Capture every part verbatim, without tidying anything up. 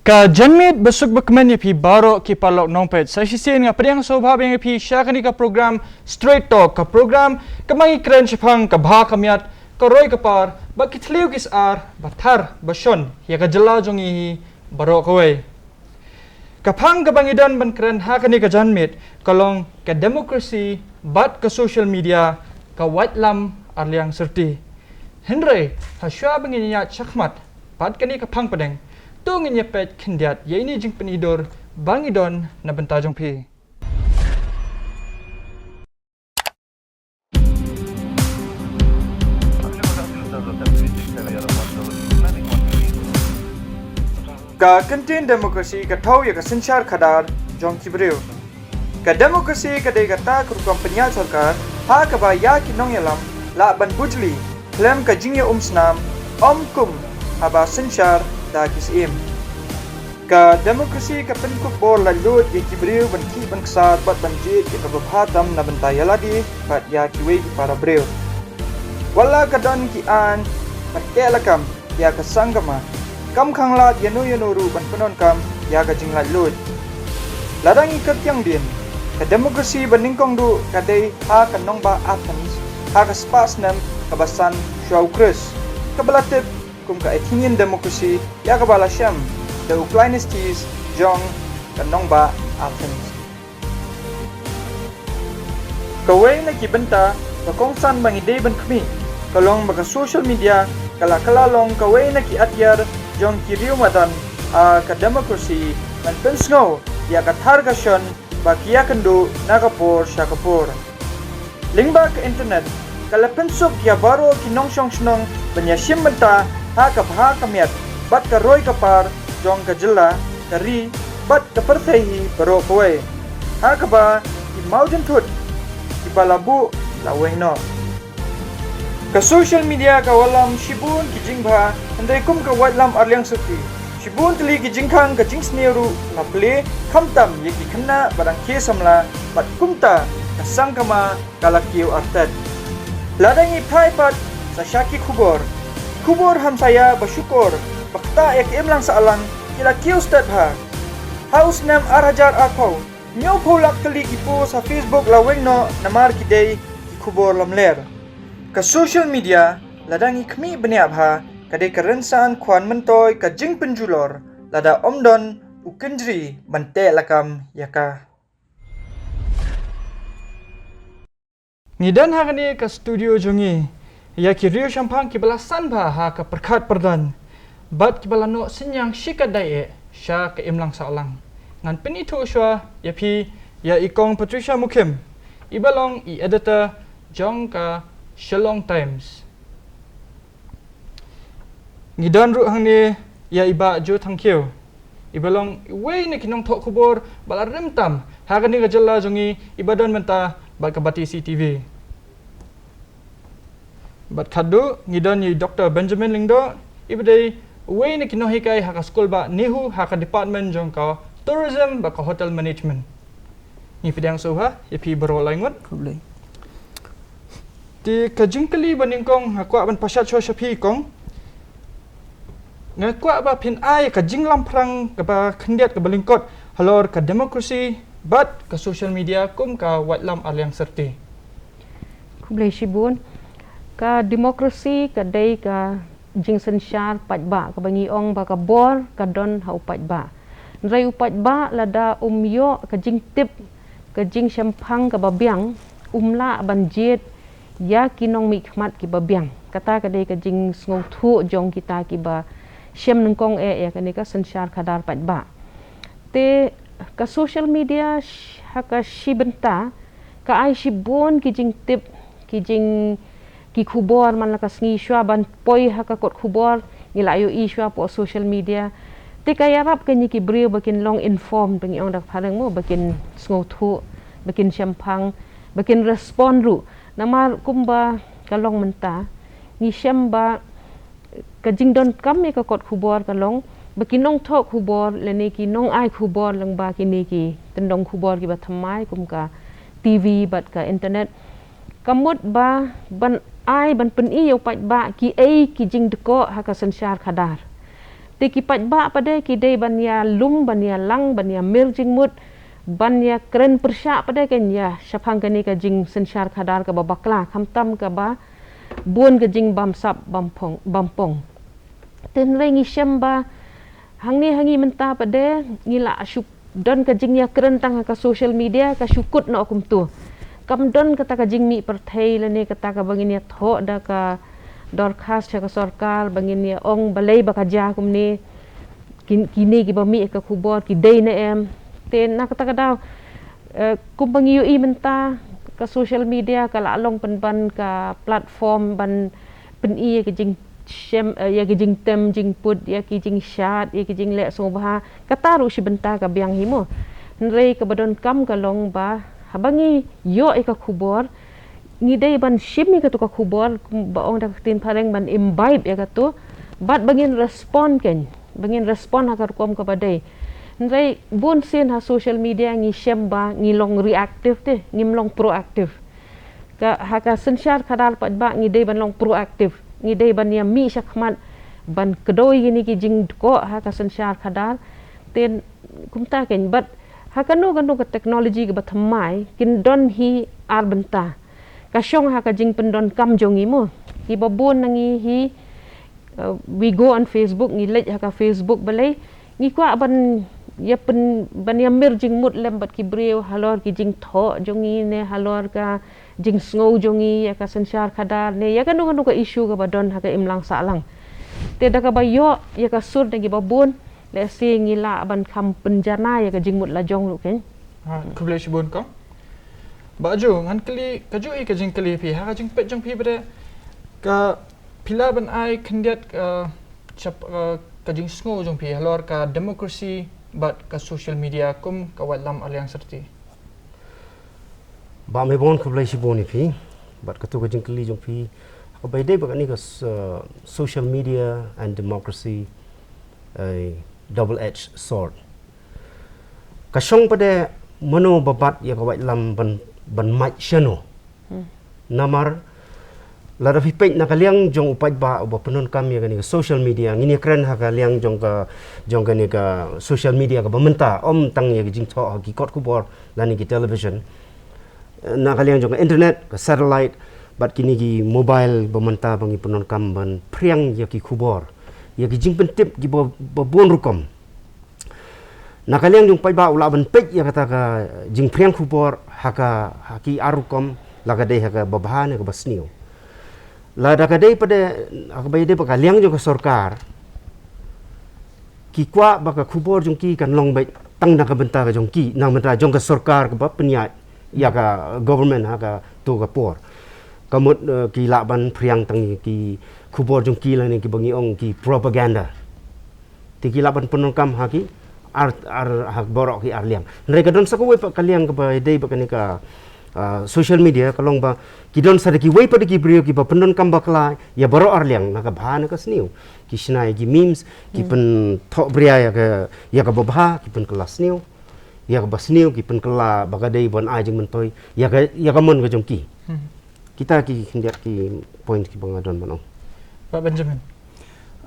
Ka janmiet basuk bakmen ïa phi baroh ki paralok nongpeit. Sa shisien nga pdiang sngewbha biang ïa phi sha kane ka program Straight Talk, ka program kaba ngi kren shaphang ka bha ka miat, ka roi ka par, bad ki thliew ki sar ba thar ba shon ïa ka jylla jong ngi hi baroh kawei. Ka phang kaba ngi don ban kren ha kane ka janmiet ka long ka democracy bad ka social media, ka waitlam arliang syrti. Hynrei ha shuwa ba ngin ïaid shakhmat bad kane ka phang pdeng, to ngin ïa peit khyndiat ïa ine i jingpyni dur ba ngi don na bynta jong phi. Ka kyntien democracy ka thew ïa ka synshar khadar jong ki briew. Ka democracy ka dei kata ka rukom pynïaid sorkar ha kaba ïa ki nongïalam lah ban bujli khlem ka jingïaumsnam, ym kum haba synshar da ki syiem. Ka democracy ka pynkup bor laitluid ïa ki briew ban khih ban ksar bad ban jied ïa kaba bha tam na bynta ïa lade bad ïa kiwei ki para briew. Wat la ka don ki aiñ ban teh lakam ïa ka sangkama, kam khang lad ïano ïano ruh ban pyndonkam ïa ka jinglaitluid. Lada ngi kyrkiang dien, ka democracy ba nyngkong duh ka dei ha ka nongbah Athens ha ka spah snem kaba san shuwa u Khrist, kaba la tip kum ka Athenian democracy, ïa kaba la shem da u Cleisthenes jong ka nongbah Athens. Kawei na ki bynta ba kongsan ba ngi dei ban khmih ka long ba ka social media ka la kylla long kawei na ki atiar jong ki riew madan ha ka democracy ban pynsngew ïa ka thar ka shon ba ki ïakynduh na ka por sha ka por. Lyngba ka internet, ka la pynsuk ïa baroh ki nongshong shnong ban ïashim bynta ha ka bha ka miat bad ka roi ka par jong ka jylla, ka ri bad ka pyrthei hi baroh kawei, ha kaba ki mawjynthut kiba la buh la weng noh. Ka social media ka wallam shibun ki jingbha, hynrei kum ka waitlam arliang syrti, shibun tylli ki jingkhang ka jingsniew ruh la plie, khamtam ïa ki khynnah ba dang khie samla, bad kumta ka sangkama ka la kiew artet. Lada ngi phai pat sa sha ki khubor, ki khubor hamsaïa ba shukor ba ktah ïa ka imlang sahlang ki la kiew stet bha. Ha u snem ar hajar arphew, hynñiewphew lak tylli ki post ha Facebook la weng noh namar ki dei ki khubor lamler. Ka social media, lada ngi khmih bniah bha, ka dei ka rynsan khwan myntoi ka jingpynjulor lada ym don u kynjri ban teh lakam ïa ka. Ngi don ha kane ka studio jong ngi ïa ki riew shemphang kiba la san bha ha ka pyrkhat pyrdan bad kiba la noh synñiang shikatdei eh sha ka imlang sahlang. Ngan pynithuh shuwa ïa phi ïa i Kong Patricia Mukhim, iba long i editor jong ka Shillong Times. Ngi don ruh hangne ïa i Bah Joe Thangkhiew, iba long iwei na ki nongthoh khubor ba la rim tam ha kane ka jylla jong ngi, iba don mynta bad ka Batesi TV. Bad khatduh ngi don ïa i Doktor Benjamin Lyngdoh, iba dei uwei na ki nonghikai ha ka skul bah NEHU ha ka department jong ka Tourism bad ka Hotel Management. Ngi pdiang sngewbha ïa phi baroh lai ngut. Khublei. Te ka jingkylli ba nyngkong nga kwah ban pashat shuwa sha phi, Kong. Nga kwah ba phin ai ka jinglamphrang kaba khyndiat kaba lyngkot halor ka democracy bad ka social media kum ka waitlam arliang syrti. Khublei shibun. Ka democracy ka dei ka jingsynshar paidbah kaba ngi ong ba ka bor ka don ha u paidbah. Hynrei u paidbah lada um ïoh ka jingtip, ka jingshemphang kaba biang, um lah ban jied ïa ki nongmihkhmat kiba biang. Kata ka dei ka jingsngewthuh jong kita kiba shem nyngkong eh ïa kane ka synshar khadar paidbah. Te ka social media sh-, ha ka shi bynta ka ai shibun ki jingtip, ki jing, ki khubor man la ka sngi shuwa ban poi ha ka kot khubor, ngi la ïohi shuwa poh social media. Te ka ïarap kane ki briew ba kin long informed, ba ngi ong da ka phareng mo, ba kin sngewthuh, ba kin shemphang, ba kin respond ruh. Namar kumba ka long mynta, ngi shem ba ka jingdonkam ïa ka kot khubor ka long ba ki nongthoh khubor lane ki nongai khubor lyngba kine ki tyndong khubor kiba thymmai kum ka TV bad ka internet, ka mut ba ban ai ban pyni ïa u paidbah kiei ki jingdkoh ha ka synshar khadar. Te ki paidbah pat de ki dei ban ïa lum, ban ïa lang, ban ïa mir jingmut, ban ïa kren pyrshah pat de kein ïa shaphang kane ka jingsynshar khadar kaba bakla, khamtam kaba bun ka jingbamsap bampong, bampong. Te hynrei ngi shem ba hangne ha ngi mynta pat de ngi la shu don ka jingïakren tang ha ka social media, ka shu kut noh kumtu. Kam don kata ka jingmih pyrthei lane kata kaba ngin ïathoh da ka dorkhas sha ka sorkar ba ngin ïa ong balei ba ka jia kumne. Kin-, kine kiba mih ka khubor ki dei ne em. Te na kata ka daw, eh, kumba ngi ïohi mynta, ka social media ka la long pynban ka platform ban pyni ïa ki jingshem, eh, ïa ki jingtem jingput, ïa ki jingshad, ïa ki jingleh sngewbha. Kata ruh shi bynta ka biang hi mo. Hynrei kaba donkam ka long ba haba ngi ïoh ïa ka khubor, ngi dei ban shim ïa katu ka khubor, ba ong da ka ktien phareng ban imbibe ïa katu, bad ba ngin respond kein, ba ngin respond ha ka rukom kaba dei. Hynrei bun sien ha social media ngi shem ba ngi long reactive te, ngim long proactive. Ka, ha ka synshar khadar paidbah ngi dei ban long proactive. Ngi dei ban ïa mih shakhmat ban kdew ïa kine ki jingdkoh ha ka synshar khadar. Te kumta kein, bad ha kano kano ka technology kaba thymmai kin don hi ar bynta. Ka shong ha ka jingpyndonkam jong ngi mo. Kiba bun na ngi hi, uh, we go on Facebook, ngi leit ha ka Facebook balei ngi kwah ban ïa pyn-, ban ïa mir jingmut lem bad ki briew halor ki jingthoh jong ngi ne halor ka jingsngew jong ngi ïa ka synshar khadar ne ïa kano kano ka issue kaba don ha ka imlang sahlang. Te da kaba ïoh ïa ka sur da kiba bun, lehse ngi lah ban kham pynjanai ïa ka jingmut la jong ruh kein. Ha, khublei shibun kong. Bah Jo, ngan kylli, kajuh i ka jingkylli phi, ha ka jingpeit jong phi pat de, ka phi lah ban ai khyndiat, eh, shap, eh, ka jingsngew jong phi halor ka democracy bad ka social media kum ka waitlam Arliang Syrti. Bah Mebon, khublei shibun ïa phi bad katu ka jingkylli jong phi. Kaba ïadei bad kane ka s-, eh, social media and democracy, eh, double edged sword. Ka shong pat de mano ba bat ïa ka waitlam ban, ban mait shano. Hmm. Namar lada phi peit na ka liang jong u paidbah uba pyndonkam ïa kane ka social media, ngin ïakren ha ka liang jong ka, jong kane ka social media kaba mynta, ym tang ïa ka jingthoh ha ki kot khubor lane ki television. Na ka liang jong ka internet, ka satellite, bad kine ki mobile ba mynta ba ngi pyndonkam ban phriang ïa ki khubor, ïa ki jingpyntip kiba, ba bun rukom. Na ka liang jong u paidbah u lah ban peit ïa kata ka jingphriang khubor ha ka, ha ki ar rukom, la ka dei ha kaba bha ne kaba sniew. Lada ka dei pat de, ha kaba ïadei bad ka liang jong ka sorkar, ki kwah ba ka khubor jong ki kan long beit tang na ka bynta ka jong ki, na ka bynta jong ka sorkar kaba pynïaid ïa ka government ha kato ka por. Ka mut, eh, ki lah ban phriang tang ki khubor jong ki lane kiba ngi ong ki propaganda. Te ki lah ban pyndonkam ha ki ar, ar, ha baroh ki ar liang. Hynrei ka don sa kawei pat ka liang kaba ïadei bad kane ka, ah, social media, ka long ba ki don sa da kiwei pat de ki briew kiba pyndonkam bakla ïa baroh ar liang, na ka bha na ka sniew. Ki shna ïa ki memes, ki, hmm, pynthoh bria ïa ka, ïa kaba bha, ki pynkylla sniew. Ïa kaba sniew, ki pynkylla ba ka dei ban ai jingmyntoi ïa ka, ïa ka mon ka jong ki. Hmm. Kita ki khyndiat ki point kiba nga don ban ong. Bah Benjamin.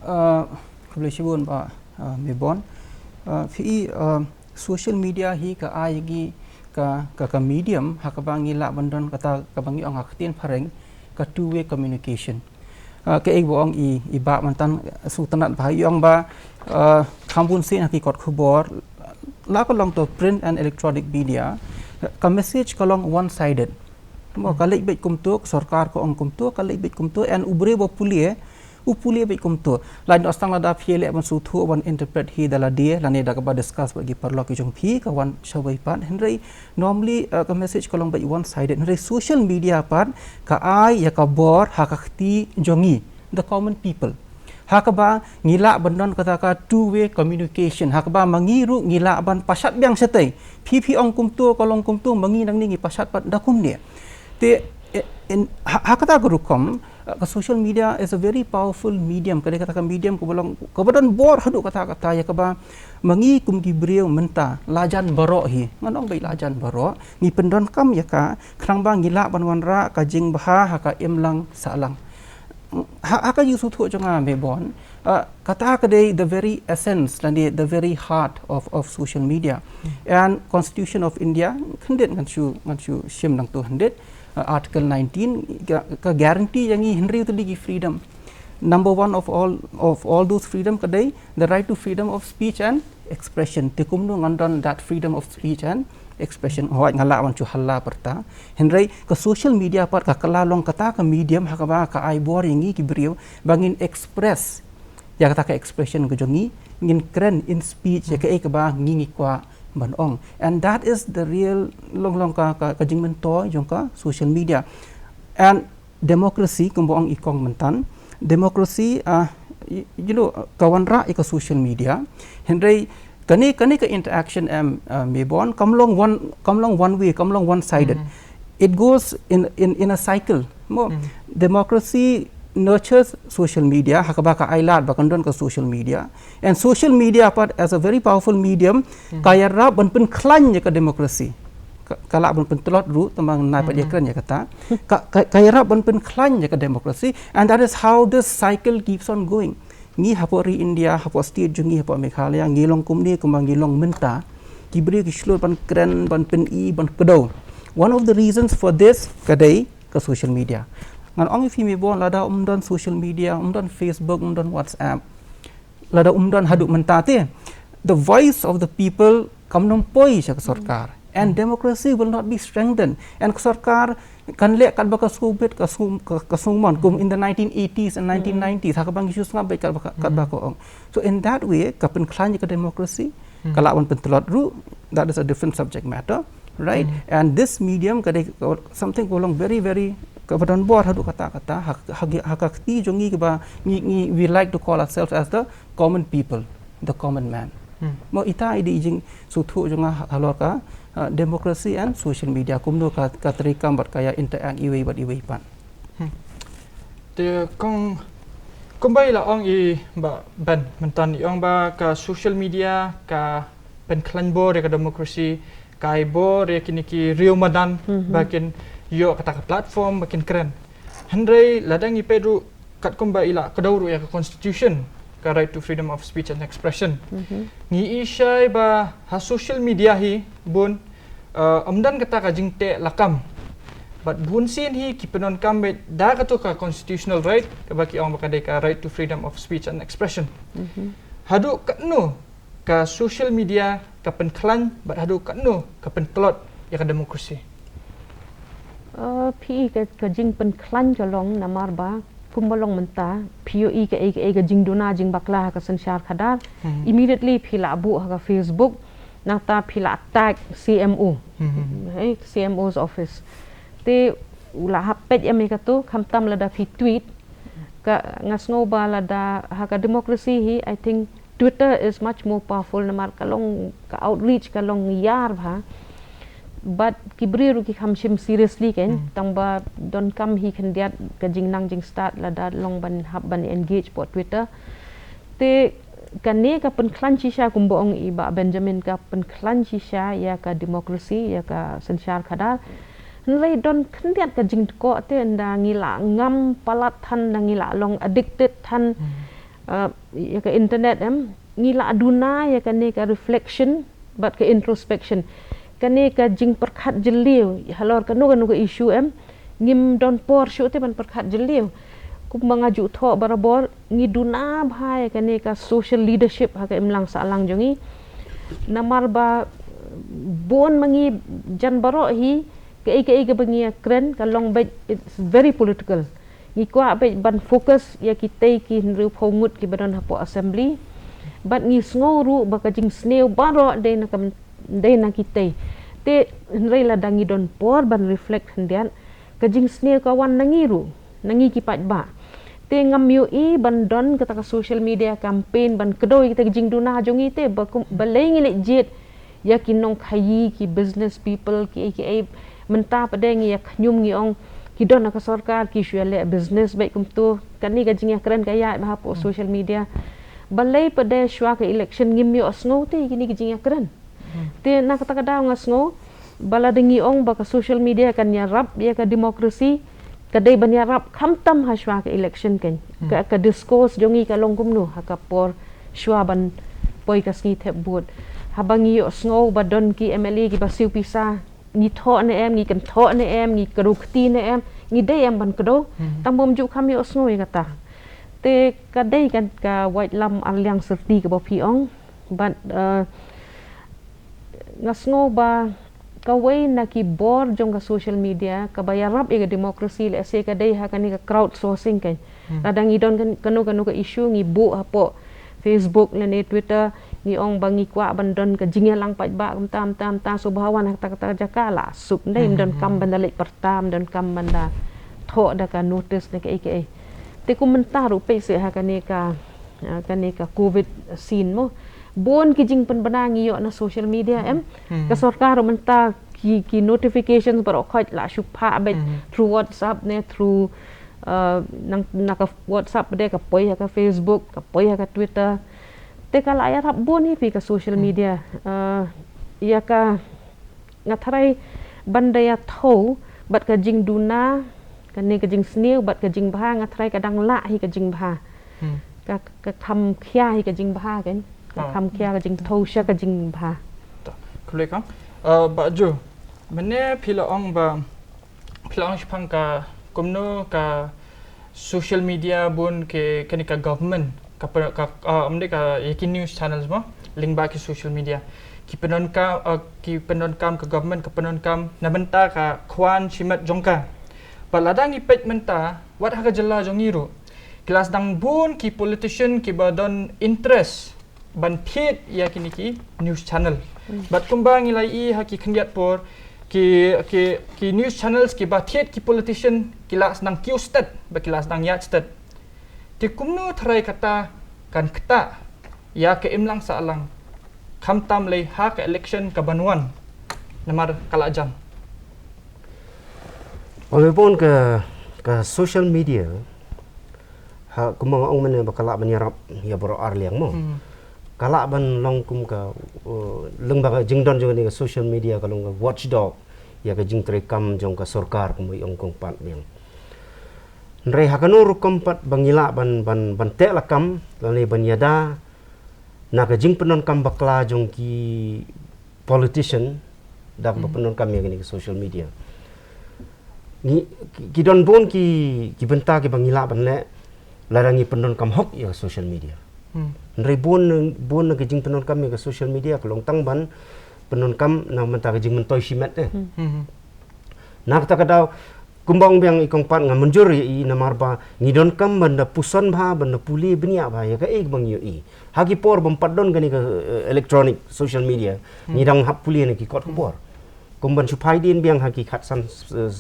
Uh, khublei shibun Bah, uh, Mebon. Uh, phi, uh, social media hi ka ai ïa ngi ka, ka, ka medium ha kaba ngi lah ban don kata kaba ngi ong ha ka ktien phareng ka two way communication. Uh, kaei ba ong i, i Bah mynta, sngewtynnat bha i ong ba, uh, kham bun sien ha ki kot khubor, la ka long to print and electronic media, ka message ka long one sided. Mo, ka leit beit kumto, ka sorkar ka ong kumto, ka leit beit kumto, and u briew ba pule, u pule beit kumto. Lait noh tang lada phi leh ban sngewthuh ban interpret hi da lade, lane da kaba discuss bad ki paralok ki jong phi, ka wan shawei pat. Hynrei normally, uh, ka message ka long beit one sided. Hynrei social media pat ka ai ïa ka bor ha ka kti jong ngi, the common people. Ha kaba ngi lah ban don kata ka two way communication. Ha kaba ma ngi ruh ngi lah ban pashat biang shatei. Phi phi ong kumto, ka long kumto, ma ngi nangne ngi pashat pat da kumne. Te, eh, in, ha, ha kata ka rukom, eh, ka social media is a very powerful medium. Ka dei kata ka medium kaba long, kaba don bor haduh katta katta ïa kaba ma ngi kum ki briew mynta, lajan baroh hi. Ngan ong beit lajan baroh, ngi pyndonkam ïa ka, khnang ba ngi lah ban wanrah ka jingbha ha ka imlang sahlang. ha, ha ka jingsngewthuh jong nga, Mebon, uh, kata ka dei the very essence lane the very heart of, of social media. And Constitution of India, khyndiat ngan shu, ngan shu shim nangtu khyndiat, uh, Article nineteen, ka, ka guarantee ïa ngi hynriew tylli ki freedom. Number one of all, of all those freedom ka dei the right to freedom of speech and expression. Te kumno ngan don that freedom of speech and expression? Hooid, nga lah ban shu halla pyrta. Hynrei ka social media pat ka, ka la long kata ka medium ha kaba ka ai bor ïa ngi ki briew ba ngin express ïa kata ka expression ka jong ngi, ngin kren in speech ïa kaei kaba ngi, ngi kwah ban ong. And that is the real long, long ka, ka, ka jingmyntoi jong ka social media. And democracy, kumba ong i kong mynta, democracy, ah, y-, you know, ka wanrah ïa ka social media. Hynrei kane, kane ka interaction, em, ah, Mebon, kam long one, kam long one way, kam long one sided. It goes in, in, in a cycle. Mo, democracy nurtures social media, ha kaba ka ai lad ba kan don ka social media. And social media pat as a very powerful medium, ka ïarap ban pynkhlaiñ ïa ka democracy. Ka, ka lah ban pyntlot ruh, tang ba nai pat ïakren ïa kata. Ka, ka, ka ïarap ban pynkhlaiñ ïa ka democracy, and that is how this cycle keeps on going. Ngi hapoh ri India, hapoh state jong ngi, hapoh Meghalaya, ngi long kumne kumba ngi long mynta. Ki briew ki shlur ban kren, ban pyni, ban kdew. One of the reasons for this ka dei ka social media. Ngan ong ïa phi, Mebon, lada ym don social media, ym don Facebook, ym don WhatsApp, lada ym don haduh mynta te, the voice of the people kam nym poi sha ka sorkar. And democracy will not be strengthened. And ka sorkar kan leh katba ka sngewbit, ka sngew-, ka, ka sngewmon, kum in the nineteen eighties and nineteen nineties, ha kaba ngi shu sngap beit katba ka, katba ka ong. So in that way, ka pynkhlaiñ ïa ka democracy, ka lah ban pyntlot ruh, that is a different subject matter, right? And this medium ka dei something ka long very, very, kaba don bor haduh katta katta, ha, ha, ha ka kti jong ngi kaba ngi, ngi, we like to call ourselves as the common people, the common man. Mo, ita i dei i jingsngewthuh jong nga ha, halor ka, uh, democracy and social media, kumno ka, ka treikam bad ka ïa interact iwei bad iwei pat. Te kong, kumba i la ong i Bah Ben mynta, i ong ba ka social media ka pynkhlaiñ bor ïa ka democracy, ka ai bor ïa kine ki riew madan ba kin ïoh kata ka platform ba kin kren. Hynrei lada ngi peit ruh, katkum ba i la kdew ruh ïa ka constitution, ka right to freedom of speech and expression, ngi i shai ba ha social media hi bun, uh, ym don kata ka jingteh lakam. Bad bun sien hi ki pyndonkam beit da kato ka constitutional right, kaba ki ong ba ka dei ka right to freedom of speech and expression. Haduh katno ka social media ka pynkhlaiñ bad haduh katno ka pyntlot ïa ka democracy? Uh, phi, ka, ka jingpynkhlaiñ ka long namar ba kumba long mynta, phi ïohi kaei kaei ka jingduna jingbakla ha ka synshar khadar, immediately phi la buh ha ka Facebook, nangta phi la tag C M O. Hey, C M O's office. Te u la hap peit em ïa kato, khamtam lada phi tweet. Ka, nga sngew ba lada ha ka democracy hi, I think Twitter is much more powerful namar ka long, ka outreach ka long ïar bha. Bad ki briew ruh ki kham shim seriously, kan, tang ba donkam hi khyndiat ka jingnang jingstad lada long ban hap ban engage hapoh Twitter. Te kane ka pynkhlaiñ shisha, kumba ong i Bah Benjamin, ka pynkhlaiñ shisha ïa ka democracy, ïa ka synshar khadar. Hynrei don khyndiat ka jingtkoh te, ynda ngi la ngam palat than, ynda ngi la long addicted than, uh, ïa ka internet, em, ngi la duna ïa kane ka reflection bad ka introspection. Kane ka jingpyrkhat jylliew halor kano kano ka issue, em, ngim don por shuh te ban pyrkhat jylliew. Kumba nga ju thoh barabor, ngi duna bha ïa kane ka social leadership ha ka imlang sahlang jong ngi. Namar ba bun ma ngi jan baroh hi, kaei kaei kaba ngi ïa kren ka long beit, it's very political. Ngi kwah beit ban focus ïa kitei ki hynriewphew ngut kiba don hapoh assembly. Bad ngi sngew ruh ba ka jingsniew baroh dei na kam, dei na kitei. Te hynrei lada ngi don por ban reflect khyndiat, ka jingsniew ka wan na ngi ruh, na ngi ki paidbah. Te ngam ïohi ban don kata ka social media campaign ban kdew ïa kita ki jingduna jong ngi te, ba kum, balei ngi leit jied ïa ki nongkhaïi, ki business people, kiei kiei. Mynta pat de ngi ïa khñium ngi ong ki don ha ka sorkar ki shu ïa leh business beit kumto. Kane ka jingïakren ka ïaid bha hapoh social media. Balei pat de shuwa ka election ngim ïohsngew te ïa kine ki jingïakren? Te na kata ka daw nga sngew ba lada ngi ong ba ka social media kan ïarap ïa ka democracy, ka dei ban ïarap khamtam ha shuwa ka election kan. Hmm. Ka, ka discourse jong ngi ka long kumno ha ka por shuwa ban poi ka sngi thep vote. Haba ngi ïohsngew ba don ki M L A kiba siew pisa, ngi thoh ne em, ngi kyntoh ne em, ngi kdew kti ne em, ngi dei em ban kdew. Hmm. Tang bym ju kham ïohsngew ïa kata. Te ka dei kan ka waitlam arliang syrti kaba phi ong. Bad, eh, nga sngew ba kawei na ki bor jong ka social media kaba ïarap ïa ka democracy lehse ka dei ha kane ka crowdsourcing kan. Hmm. Lada ngi don kan, kano kano ka issue ngi buh hapoh Facebook lane Twitter, ngi ong ba ngi kwah ban don ka jingïalang paidbah kumta kumta kumta, so ba ha wan ha kata kata ka jaka la suk, ym dei, ym don kam ban da leit pyrta, ym don kam ban da thoh da ka notice ne kaei kaei. Te kum mynta ruh peit seh ha kane ka, ha kane ka covid scene mo. Bun ki jingpynbna ngi ïoh na social media em. Hmm. Ka sorkar ruh mynta ki, ki notifications baroh khoit la shu phah beit Hmm. through WhatsApp ne through, uh, nang, na ka WhatsApp de, ka poi ha ka Facebook, ka poi ha ka Twitter. Te ka la ïarap bun hi phi ka social Hmm. media. Uh, ïa ka nga tharai ban da ïa thew bad ka jingduna, kane ka jingsniew bad ka jingbha, nga tharai ka dang lah hi ka jingbha. Hmm. Ka, ka kham khia hi ka jingbha kan. Ka Ah. kham khia ka jingthew sha ka jingbha. Ta, khublei kong. Uh, Bah Ju, mynne phi la ong ba, phi la ong shaphang ka kumno ka social media bun ki, kane ka government, ka pe-, ka, ah, ym dei, ka, ïa ki news channels mo, lyngba ki social media. Ki pyndonkam, ah, ki pyndonkam, ka government ka pyndonkam na bynta ka khwan shimet jong ka. Bad lada ngi peit mynta, wat ha ka jylla jong ngi ruh, ki la sdang bun ki politician kiba don interest ban thied ïa kine ki news channel. Hmm. Bad kumba ngi la ïohi ha ki khyndiat por, ki, ki, ki news channels kiba thied ki politician ki la sdang kiew stet, bad ki la sdang ïaid stet. Te kumno tharai kata kan ktah ïa ka imlang sahlang, khamtam lei ha ka election kaban wan, namar ka la jan. Ong bun ka, ka social media, ha, kumba nga ong mynne ba ka lah ban ïarap ïa baroh arliang mo. Hmm. Ka lah ban long kum ka, uh, lyngba ka jingdon jong kane ka social media ka long ka watchdog ïa ka jingtreikam jong ka sorkar, kumba i ong kong Pat biang. Hynrei ha kano rukom pat ba ngi lah ban, ban, ban teh lakam lane ban ïada na ka jingpyndonkam bakla jong ki politician da kaba Hmm. pyndonkam ïa kane ka social media. Ngi, ki, ki don bun ki, ki bynta kiba ngi lah ban leh lada ngi pyndonkam hok ïa ka social media. Hmm. Hynrei bun, bun na ka jingpyndonkam ïa ka social media ka long tang ban pyndonkam na bynta ka jingmyntoi shimet eh. Hmm. Hmm. Na kata ka daw, kumba ong biang i kong Pat, nga mynjur ïa i namar ba ngi donkam ban da puson bha, ban da pule bniah bha ïa kaei kaba ngi ïohi. Ha ki por bym pat don kane ka, eh, electronic social media, Hmm. ngi dang hap pule na ki kot Hmm. khubor. Kum ban shu phai dien biang ha ki khatsan, eh,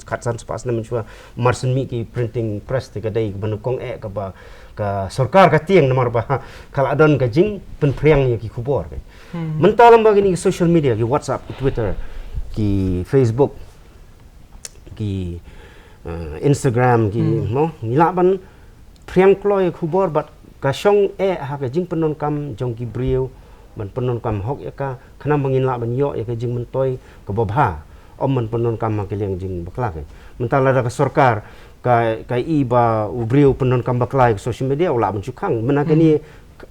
khatsan spah snem mynshuwa, mar shen mih ki printing press te ka dei kaba nyngkong eh kaba ka sorkar ka tieng namar ba ka la don ka jingpynphriang ïa ki khubor. Hmm. Mynta lem ba kine ki social media, ki WhatsApp, ki Twitter, ki Facebook, ki, eh, Instagram, ki, Hmm. mo, ngi lah ban phriang kloi khubor bad ka shong eh ha ka jingpyndonkam jong ki briew ban pyndonkam hok ïa ka, khnang ba ngin lah ban ïoh ïa ka jingmyntoi kaba bha, ym ban pyndonkam ha ka liang jingbakla. Mynta lada ka sorkar ka, ka i ba u briew pyndonkam bakla ïa ka social media, u lah ban shu khang. Mynta Hmm. kane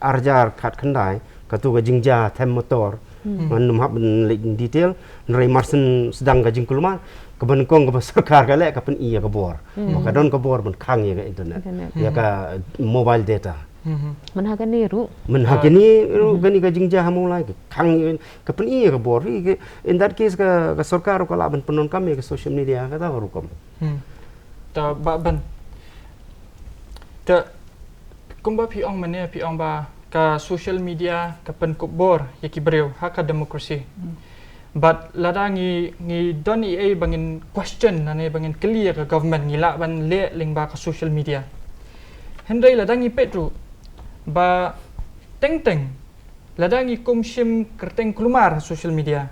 arjar khat khyndai, katu ka jingjia them motor. Hmm. Ngan ym hap ban leit in detail, hynrei mar shen sdang ka jingkulmar, kaba nyngkong kaba sorkar ka leh ka pyni ïa ka bor. Hmm. Ba ka don ka bor ban khang ïa ka internet. Internet. Ïa ka mobile data. Hmm. Mynta kane ruh. Mynta Ah. kane ruh Hmm. kane ka jingjia ha Mawlai ka khang ïa ka pyni ïa ka bor. Ri ka, in that case ka, ka sorkar ruh ka lah ban pyndonkam ïa ka social media kata ka rukom. Hmm. Ta ba ban. Ta kumba phi ong mynne, phi ong ba ka social media ka pynkup bor ïa ki briew ha ka democracy. Hmm. Bad lada ngi, ngi don ei ei ba ngin question lane ba ngin kylli ïa ka government, ngi lah ban leh lyngba ka social media. Hynrei lada ngi peit ruh ba teng teng lada ngi kum shim kyrteng kulmar ha social media,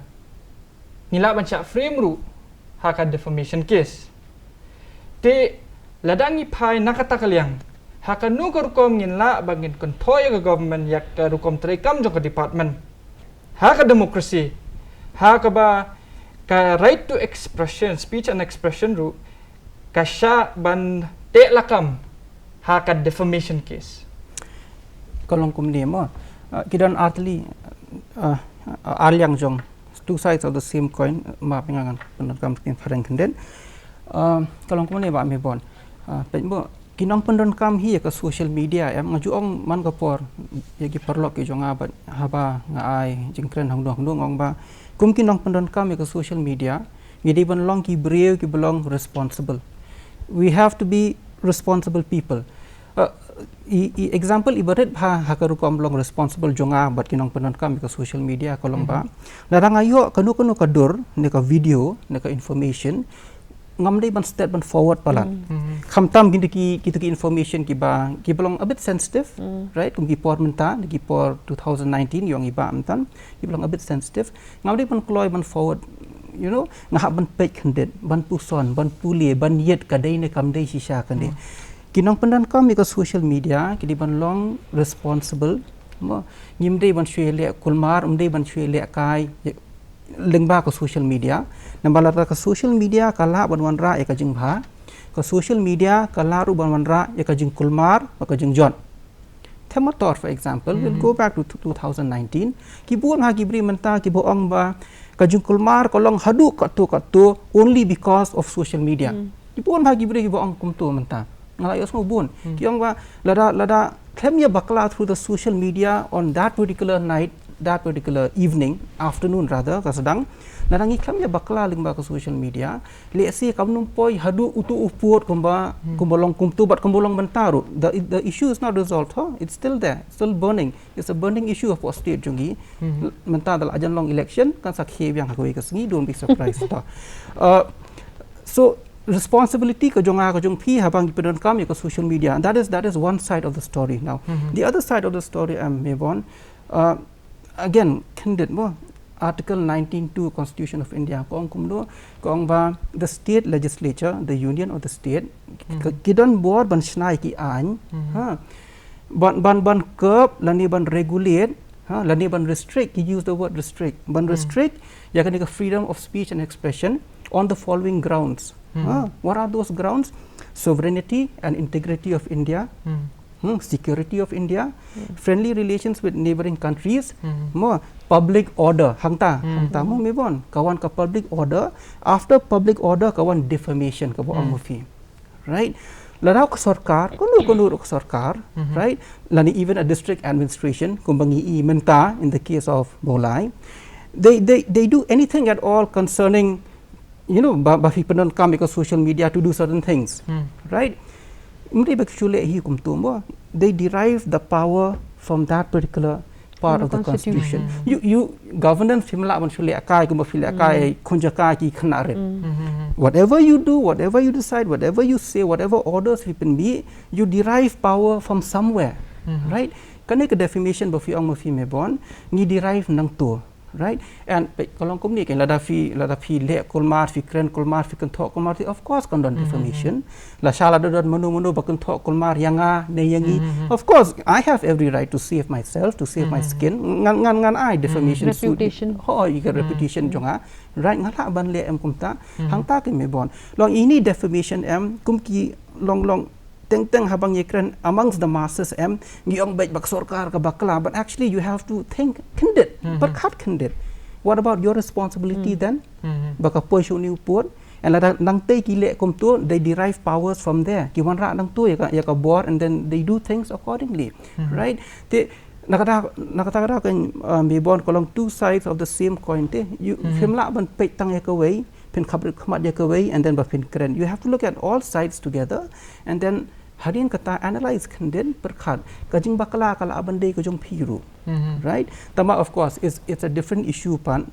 ngi lah ban shah frame ruh ha ka defamation case. Te lada ngi phai na kata ka liang, ha kano ka rukom ngin lah ba ngin kynthoh ïa ka government ïa ka rukom treikam jong ka department ha ka democracy, ha kaba ka right to expression, speech and expression ruh ka shah ban teh lakam ha ka defamation case? Ka long kumne mo. Uh, ki don artylli, uh, arliang jong, two sides of the same coin, ma pyngan pyndonkam kin phareng khyndiat. Uh, ka long kumne ba me bon. Uh, peit mo, ki nongpyndonkam hi ïa ka social media, em, nga ju ong man ka por ïa ki paralok ki jong nga bad haba nga ai jingkren hangno hangno nga ong ba kum ki nongpyndonkam ïa ka social media, ngi dei ban long ki briew kiba long responsible. We have to be responsible people. Uh, i, i example iba rit bha ha ka rukom long responsible jong nga bad ki nongpyndonkam ïa ka social media ka long ba, lada nga ïoh kano kano ka dur ne ka video ne ka information, ngam dei ban stet ban forward palat. Khamtam kito ki, kito ki information kiba, kiba long a bit sensitive, right? Kum ki por mynta, ki por two thousand nineteen, ïong iba mynta, kiba long a bit sensitive. Ngam dei ban kloi ban forward, you know, nga hap ban peit khyndiat, ban puson, ban pule, ban ïeit ka dei ne kam dei shisha kane. Ki nongpyndonkam ïa ka social media ki dei ban long responsible. Mo, ngim dei ban shu leh kulmar, ym dei ban shu leh kai lyngba ka social media. Namar lada ka social media ka lah ban wanrah ïa ka jingbha, ka social media ka lah ruh ban wanrah ïa ka jingkulmar bad ka jingjot. Them Mator, for example, we'll go back to two thousand nineteen. Ki bun ha ki briew mynta kiba ong ba ka jingkulmar ka long haduh katto katto only because of social media. Ki bun ha ki briew kiba ong kumto mynta. Nga la ïohsngew bun. Ki ong ba lada, lada khlem ïa bakla through the social media on that particular night, that particular evening, afternoon rather, ka sdang. Lada ngi khlem ïa bakla lyngba ka social media, lehse kam nym poi haduh uto u pud kumba, kumba long kumto bad kumba long mynta ruh. The, the issue is not resolved, huh? It's still there, it's still burning. It's a burning issue of state jong ngi. Mynta da la jan long election, kan sa khie biang ha kawei ka sngi, don't be surprised. Uh, so responsibility ka jong nga ka jong phi haba ngi pyndonkam ïa ka social media. That is, that is one side of the story. Now the other side of the story, um, me bon, uh, again, khyndiat mo, Article nineteen two Constitution of India ka ong kumno, ka ong ba the state legislature, the union or the state, ki don bor ban shna ïa ki aiñ, ha, ban, ban, ban curb lane ban regulate, ha, lane ban restrict, ki use the word restrict, ban restrict ïa kane ka freedom of speech and expression on the following grounds. Ha, what are those grounds? Sovereignty and integrity of India, hmm, security of India, friendly relations with neighboring countries, mo, public order, hangta, hangta mo me bon, ka wan ka public order, after public order ka wan defamation kaba ong ma phi. Right? Lada ka sorkar, kano kano ka sorkar, right? Lane even a district administration, kumba ngi i mynta in the case of Mawlai, they, they, they do anything at all concerning, you know, ba, ba phi pyndonkam ïa ka social media to do certain things, right? Ym dei ba ki shu leh hi kumto mo. They derive the power from that particular part of the constitution. You, you, governance phim lah ban shu leh kai kumba phi leh kai khun jaka ki khynnah rit. Whatever you do, whatever you decide, whatever you say, whatever orders phi pynmih, you derive power from somewhere, right? Kane ka defamation ba phi ong ma phi me bon, ngi derive nangto. Right? And peit ka long kumne, kan lada phi, lada phi leh kulmar, phi kren kulmar, phi kynthoh kulmar, of course kan don defamation. Lashai lada don mano mano ba kynthoh kulmar ïa nga ne ïa ngi, of course I have every right to save myself, to save my skin. Ngan, ngan, ngan ai defamation suit. Reputation. Ho, ïa ka reputation jong nga. Right, nga lah ban leh em kumta. Hangta ki me bon. Long ine defamation em, kum ki long, long teng teng haba ngi kren amongst the masses em, ngi ong beit ba ka sorkar ka bakla, but actually you have to think khyndiat, pyrkhat khyndiat. What about your responsibility then? Ba ka poi sha une u pud, and lada nangtei ki leh kumto, they derive powers from there. Ki wanrah nangto ïa ka, ïa ka bor, and then they do things accordingly. Right? Te na kata, na kata ka daw kan, uh, me bon, ka long two sides of the same coin te. Phim lah ban peit tang ïa kawei, phin khap khmat ïa kawei, and then ba phin kren. You have to look at all sides together, and then hadien kata analyze khyndiat, pyrkhat. Ka jingbakla ka lah ban dei ka jong phi ruh. Right? Tangba of course it's, it's a different issue pat.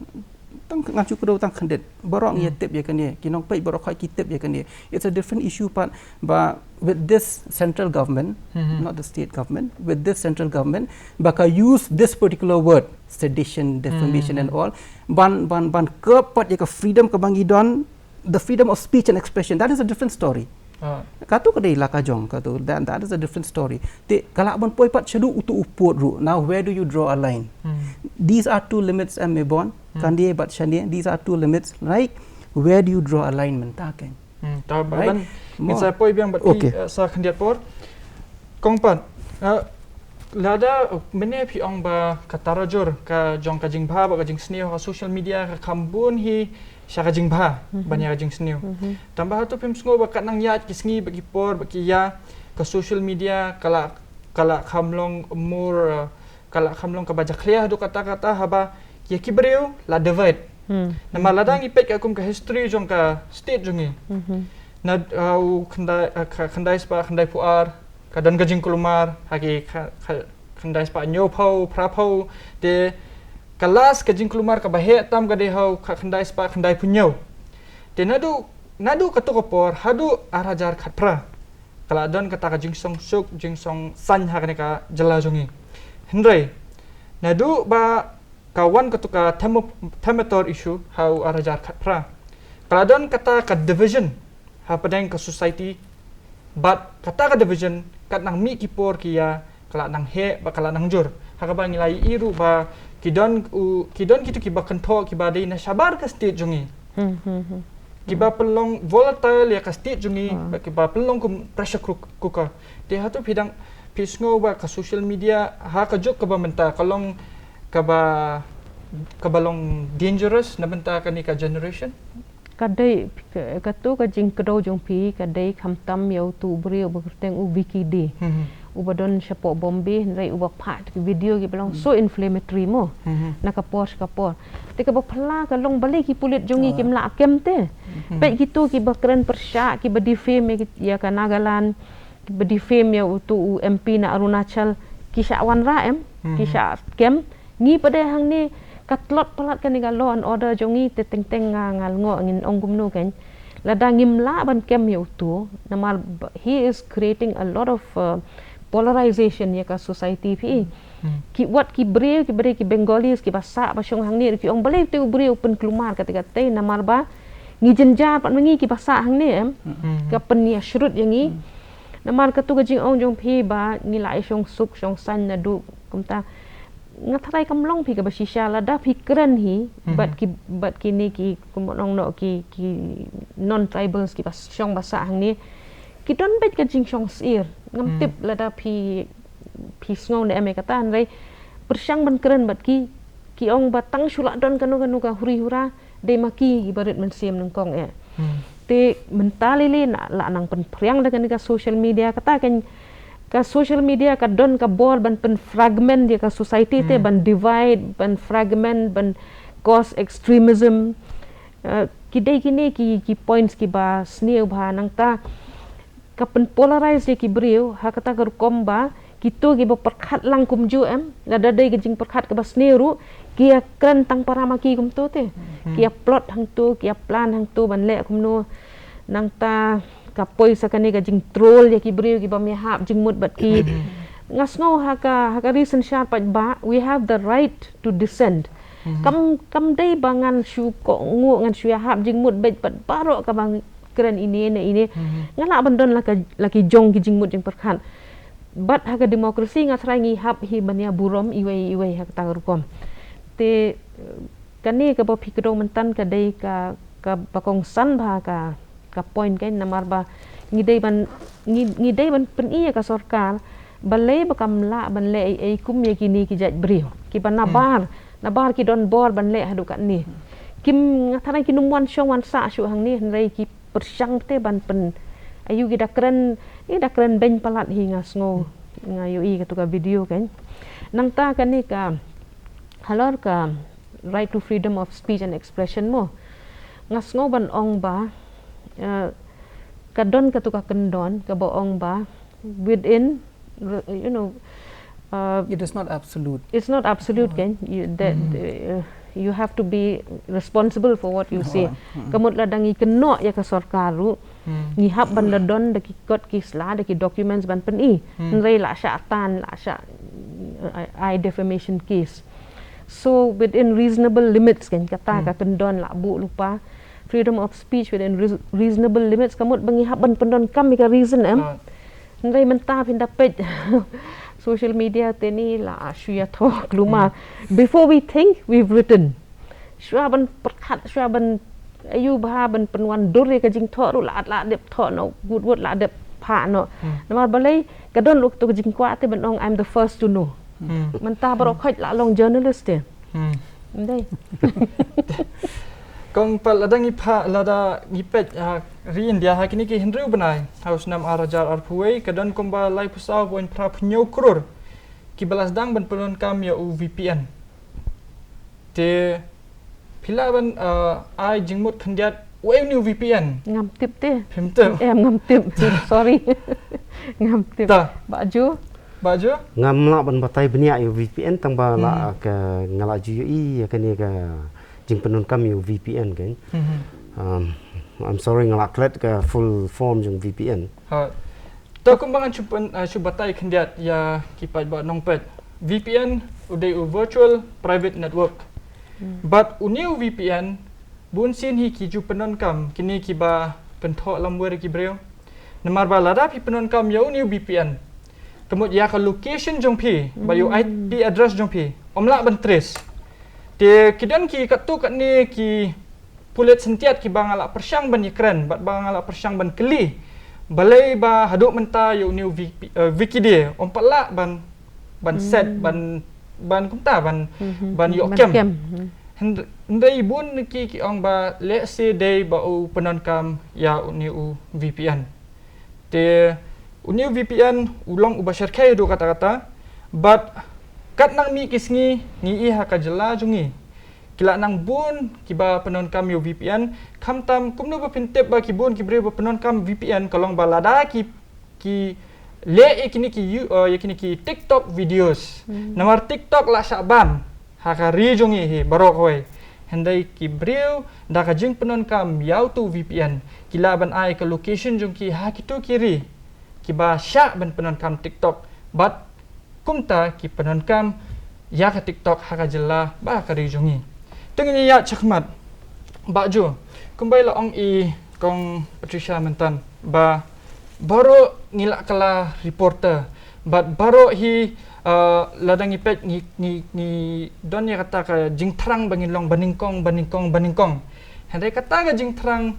Tang ngan shu kdew tang khyndiat. Baroh ngi tip ïa kane. Ki nongpeit baroh khoit ki tip ïa kane. It's a different issue pat ba with this central government, not the state government, with this central government, ba ka use this particular word, sedition, defamation and all, ban, ban, ban curb pat ïa ka freedom kaba ngi don, the freedom of speech and expression. That is a different story. Kato ka dei la ka jong, kato, that, that is a different story. Te ka lah ban poi pat shaduh uto u pud ruh. Now where do you draw a line? These are two limits, em, me bon. Kane bad shane, these are two limits. Like, where do you draw a line mynta, kan? Hmm, ta ba, right? Ban, Ngin sa poi biang bad phi, okay, eh, sa khyndiat por. Kong Pat, eh, lada, eh, mynne phi ong ba ka tarajur ka jong ka jingbha bad ka jingsniew ha social media ka kham bun hi sha ka jingbha, mhm, ban ïa ka jingsniew. Mhm. Tangba hato phim sngew ba kat nang ïaid ki sngi bad ki por bad ki ïa, ka social media ka la, ka la kham long more, eh, ka la kham long kaba jakhlia haduh katta katta haba ïa ki briew la divide. Hmm. Namar lada ngi peit ka kum ka history jong ka state jong ngi. Mhm. Na, uh, u khyndai, uh, kha-, khyndai spah khyndai phew ar, ka don ka jingkulmar ha ki kha-, kha-, khyndai spah hynñiew phew, phra phew, te ka last ka jingkulmar kaba heh tam ka dei ha u kha-, khyndai spah khyndai phew hynñiew. Te naduh, naduh kato ka por haduh ar hajar khatphra, ka la don kata ka jingsong suk, jingsong saiñ ha kane ka jylla jong ngi. Hynrei naduh ba ka wan kato ka Themo-, Themetor issue ha u ar hajar khatphra, ka la don kata ka division hapdeng ka society. Bad kata ka division kat nang mih ki por ki ïa ka la nang heh bad ka la nang jur. Ha kaba ngi la ïohi ruh ba ki don u, ki don kito kiba kynthoh kiba dei na shabar ka state jong ngi. Hmm, hmm, hmm. Kiba pynlong volatile ïa ka state jong ngi, ah, bad kiba pynlong kum pressure cook-, cooker. Te hato phi dang, phi sngew ba ka social media ha ka juk kaba mynta ka long kaba, kaba long dangerous na bynta kane ka generation? Ka dei, ka, kato ka jingkdew jong phi ka dei khamtam ïa uto u briew uba kyrteng u Vicky D. Mhm. Uba don shapoh Bombay, hynrei uba phah ki video kiba long, mhm, so inflammatory mo. Mhm. Na ka por sha ka por. Te kaba phylla ka long balei ki pulit jong ngi, ah, kim lah kem te. Mhm. Peit kito kiba kren pyrshah, kiba defame ïa ki, ïa ka Nagaland, kiba defame ïa uto u M P na Arunachal, ki shah wanrah em, ki, mhm, shah kem. Ngi pat de hangne ka tlot palat kane ka law and order jong ngi te teng teng nga, nga lyngngoh ngin ong kumno kein. Lada ngim lah ban kem ïa uto, namar ba, he is creating a lot of, uh, polarization ïa ka society phi. Hmm. Ki wat ki briew, kiba dei ki Bengalis, kiba sah ba shong hangne, ki ong balei te u briew u pynkulmar kata kata, namar ba ngi jynjar pat ma ngi kiba sah hangne em. Hmm. Ka pynïashrut ïa ngi. Hmm. Namar kato ka jingong jong phi ba ngi la ïa shong suk shong saiñ naduh kumta. Nga tharai kam long phi kaba shisha lada phi kren hi, mhm, bad ki, bad kine ki, kumno ong noh, ki, ki non tribals kiba shong ba sah hangne. Ki don beit ka jingshong syiar. Ngam, hmm, tip lada phi, phi sngew ne em ïa kata, hynrei pyrshang ban kren bad ki, ki ong ba tang shu lah don kano kano ka huri hura, dei ma ki kiba rit mynsiem nyngkong eh. Hmm. Te mynta lei lei na la nang pynphriang da kane ka social media, kata kein, ka social media ka don ka bor ban pynfragment ïa ka society te, hmm, ban divide, ban fragment, ban cause extremism. Eh, ki dei kine ki, ki points kiba sniew bha, nangta ka pynpolarize ïa ki briew ha kata ka rukom ba kito kiba pyrkhat lang kumjuh em, lada dei ka jingpyrkhat kaba sniew ruh ki ïa kren tang para ma ki kumto te. Hmm. Ki ïa plot hangto, ki ïa plan hangto ban leh kumno. Nangta ka poi sa kane ka jingtroll ïa ki briew kiba ym ïahap jingmut bad ki. Hmm. Nga sngew ha ka, ha ka ri synshar paidbah, we have the right to dissent. Hmm. Kam, kam dei ba ngan shu kohnguh, ngan shu ïahap jingmut bad, bad baroh kaba kren ine ne ine. Mhm. Nga lah ban don la ka, la ki jong ki jingmut jingpyrkhat. Bad ha ka democracy nga tharai ngi hap hi ban ïa burom iwei iwei ha kata ka rukom. Te, eh, kane kaba phi kdew mynta ka dei ka, kaba kongsan bha ka, ka point kein, namar ba ngi dei ban, ngi, ngi dei ban pyni ïa ka sorkar balei ba kam lah ban leh ei ei kum ïa kine ki jait briew kiba, hmm, nabar, nabar ki don bor ban leh haduh katne. Hmm. Kim, nga tharai kim wan shong wan sah shuh hangne, hynrei ki pyrshang te ban pyn, aïu ki da kren, ki da kren beiñ palat hi nga sngew, nga ïohi kato ka video kein. Nangta kane ka halor ka right to freedom of speech and expression mo. Nga sngew ban ong ba, eh, ka don kato ka kyndon kaba ong ba within, you know, uh, it is not absolute. It's not absolute, kan? You, that, uh, you have to be responsible for what you say. Hmm. Ka mut lada ngi kynnoh ïa ka sorkar ruh, hmm, ngi hap ban da don da ki kot ki sla, da ki documents ban pyni. Hmm. Hynrei la shah tan, la shah, uh, ai defamation case. So within reasonable limits, kan, kata ka kyndon la buh lypa. Freedom of speech within reas-, reasonable limits, ka mut ba ngi hap ban pyndonkam ïa ka reason, em. Hynrei mynta phin da peit social media te ni la shu ïathoh kulmar. Hmm. Before we think, we've written. Shuwa ban pyrkhat, shuwa ban Ayu bha ban pynwan dur ïa ka jingthoh ruh la at la dep thoh noh, wut wut la dep phah noh. Namar balei ka don ruh tu ka jingkwah te ban ong, "I'm the first to know." Mynta baroh khoit la long journalist te. Ndai. Kong pat lada ngi phah, lada ngi peit ha ri India ha kine ki hynriew bnai ha u snem ar hajar arphew wei ka don kumba laiphew saw point phra hynñiew klur kiba la sdang ban pyndonkam ïa u V P N. Te phi lah ban, uh, ai jingmut khyndiat uei une u V P N? Ngam tip te. Phim tip? Em, ngam tip. Sorry. Ngam tip. Ta. Bah Jo? Bah Jo? Ngam lah ban batai bniah ïa u V P N tang ba lah ka nga lah ju ïohi ïa kane ka jingpyndonkam ïa u V P N kan. Um, I'm sorry, nga lah klet ka full form jong V P N. Ha. To kumba ngan shu pyn, uh, shu batai khyndiat ïa ki paidbah nongpeit. V P N u dei u virtual private network. Bad une u V P N bun sien hi ki ju pyndonkam kine kiba kynthoh lamwir ïa ki briew. Namar ba lada phi pyndonkam ïa une u V P N, ka mut ïa ka location jong phi bad ïa u I P address jong phi ym lah ban trace. Te ki don ki katto katne ki pulit syntiat kiba nga lah pyrshang ban ïakren bad ba nga lah pyrshang ban kylli balei ba haduh mynta ïa une u V P, uh, Wikidia ym pat lah ban, ban set, ban, ban kumta ban, ban ïoh kem. Hynrei bun ki ki ong ba lehse dei ba u pyndonkam ïa une u V P N. Te une u V P N u long uba shyrkhei haduh katta katta bad kat nang mih ki sngi ngi i ha ka jylla jong ngi ki lah nang bun kiba pyndonkam ïa u V P N. Khamtam kumno ba phin tip ba ki bun ki briew ba pyndonkam V P N, ka long ba lada ki, ki leh ïa kine ki, uh, ïa kine ki TikTok videos. Namar TikTok lah shah ban ha ka ri jong ngi hi baroh kawei. Hynrei ki briew da ka jingpyndonkam ïa utu u V P N ki lah ban ai ka location jong ki ha kito ki ri kiba shah ban pyndonkam TikTok bad kumta ki pyndonkam ïa ka TikTok ha ka jylla bad ha ka ri jong ngi. Te ngin ïa shakhmat. Bah Jo, kumba la ong i Kong Patricia myntan ba baroh ngi lah kylla reporter bad baroh hi, uh, lada ngi peit ngi, ngi, ngi don ïa kata ka jingthrang ba ngin long banyngkong, banyngkong, banyngkong. Hynrei kata ka jingthrang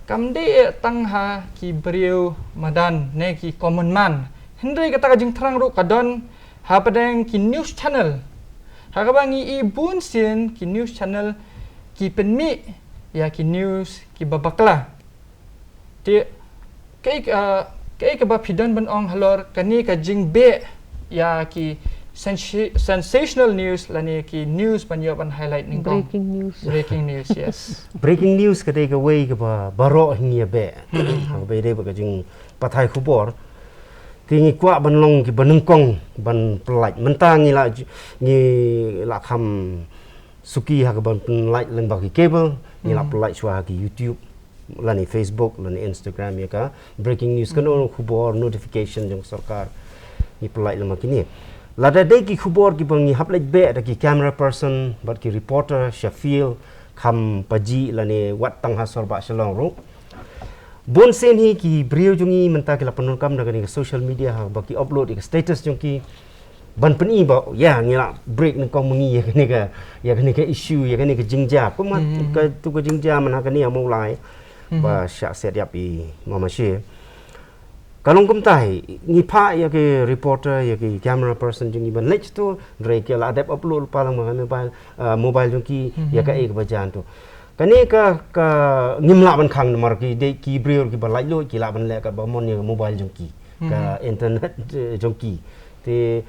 kam dei tang ha ki briew madan ne ki common man. Hynrei kata ka jingthrang ruh ka don hapdeng ki news channel. Ha kaba ngi i bun sien ki news channel ki pynmih ïa ki news kiba bakla. Te kaei, uh, kaei kaba phi don ban ong halor kane ka jingbeh ïa ki sensa-, sensational news lane ki news ban ïoh ban highlight nyngkong? Breaking news. Breaking news, yes. Breaking news ka dei kawei kaba baroh hi ngi ïa beh. Kaba dei ba ka jingpathai khubor. Te ngi kwah ban long kiba nyngkong ban pynlait. Mynta ngi la, ngi la kham suki ha ka ban pynlait lyngba ki cable, ngi la pynlait shuwa ha ki YouTube lane Facebook lane Instagram ïa ka breaking news, kano khubor, notification jong sorkar, ngi pynlait lyngba kine. Lada dei ki khubor kiba ngi hap leit beh da ki camera person bad ki reporter sha field, kham paji lane wat tang ha sor bah Shillong ruh. Bun sien hi ki briew jong ngi mynta ki la pyndonkam da kane ka social media ha ba ki upload ïa ka status jong ki ban pyni ba ïa ngi la break nyngkong ma ngi ïa kane ka, ïa kane ka issue, ïa kane ka jingjia. Kumta ka tu ka jingjia man ha kane ha Mawlai ba shah set ïap i Mama She. Ka long kumta hi, ngi phah ïa ki reporter, ïa ki camera person jong ngi ban leit tu, hynrei ki la dep upload lypa lang ma ka mobile, uh, mobile jong ki, ïa kaei kaba jan tu. Kane ka, ka ngim lah ban khang namar ki dei ki briew kiba laitluid ki lah ban leh katba mon ïa ka mobile jong ki, ka internet, eh, jong ki. Te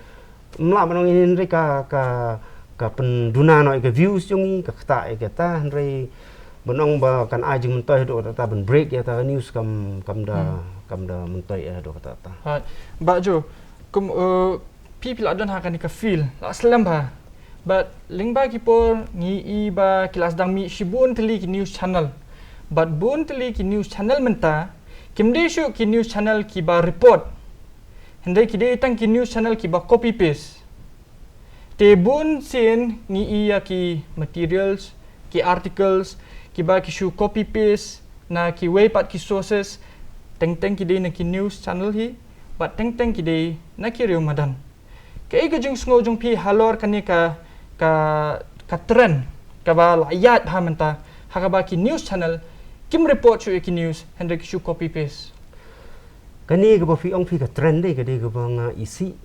ym lah ban ong hynrei ka, ka, ka pynduna noh ïa ka views jong ngi, ka ktah ïa kata, hynrei ban ong ba kan ai jingmyntoi haduh katta ban break ïa kata ka news kam, kam da, kam da myntoi haduh katta. Bah Jo, kum, eh, phi phi la don ha kane ka field la slem bha. Bad lyngba ki por ngi i ba ki la sdang mih shibun tylli ki news channel. Bad bun tylli ki news channel mynta kim dei shuh ki news channel kiba report. Hynrei ki dei tang ki news channel kiba copy paste. Te bun sien ngi i ïa ki materials, ki articles kiba ki shu copy paste na kiwei pat ki sources, teng teng ki dei na ki news channel hi bad teng teng ki dei na ki riew madan. Kaei ka jingsngew jong phi halor kane ka, ka, ka trend kaba la ïaid ha mynta ha kaba ki news channel kim report shuh ïa ki news, hynrei ki shu copy paste. Kane kaba phi ong phi ka trend dei, ka dei kaba nga isih,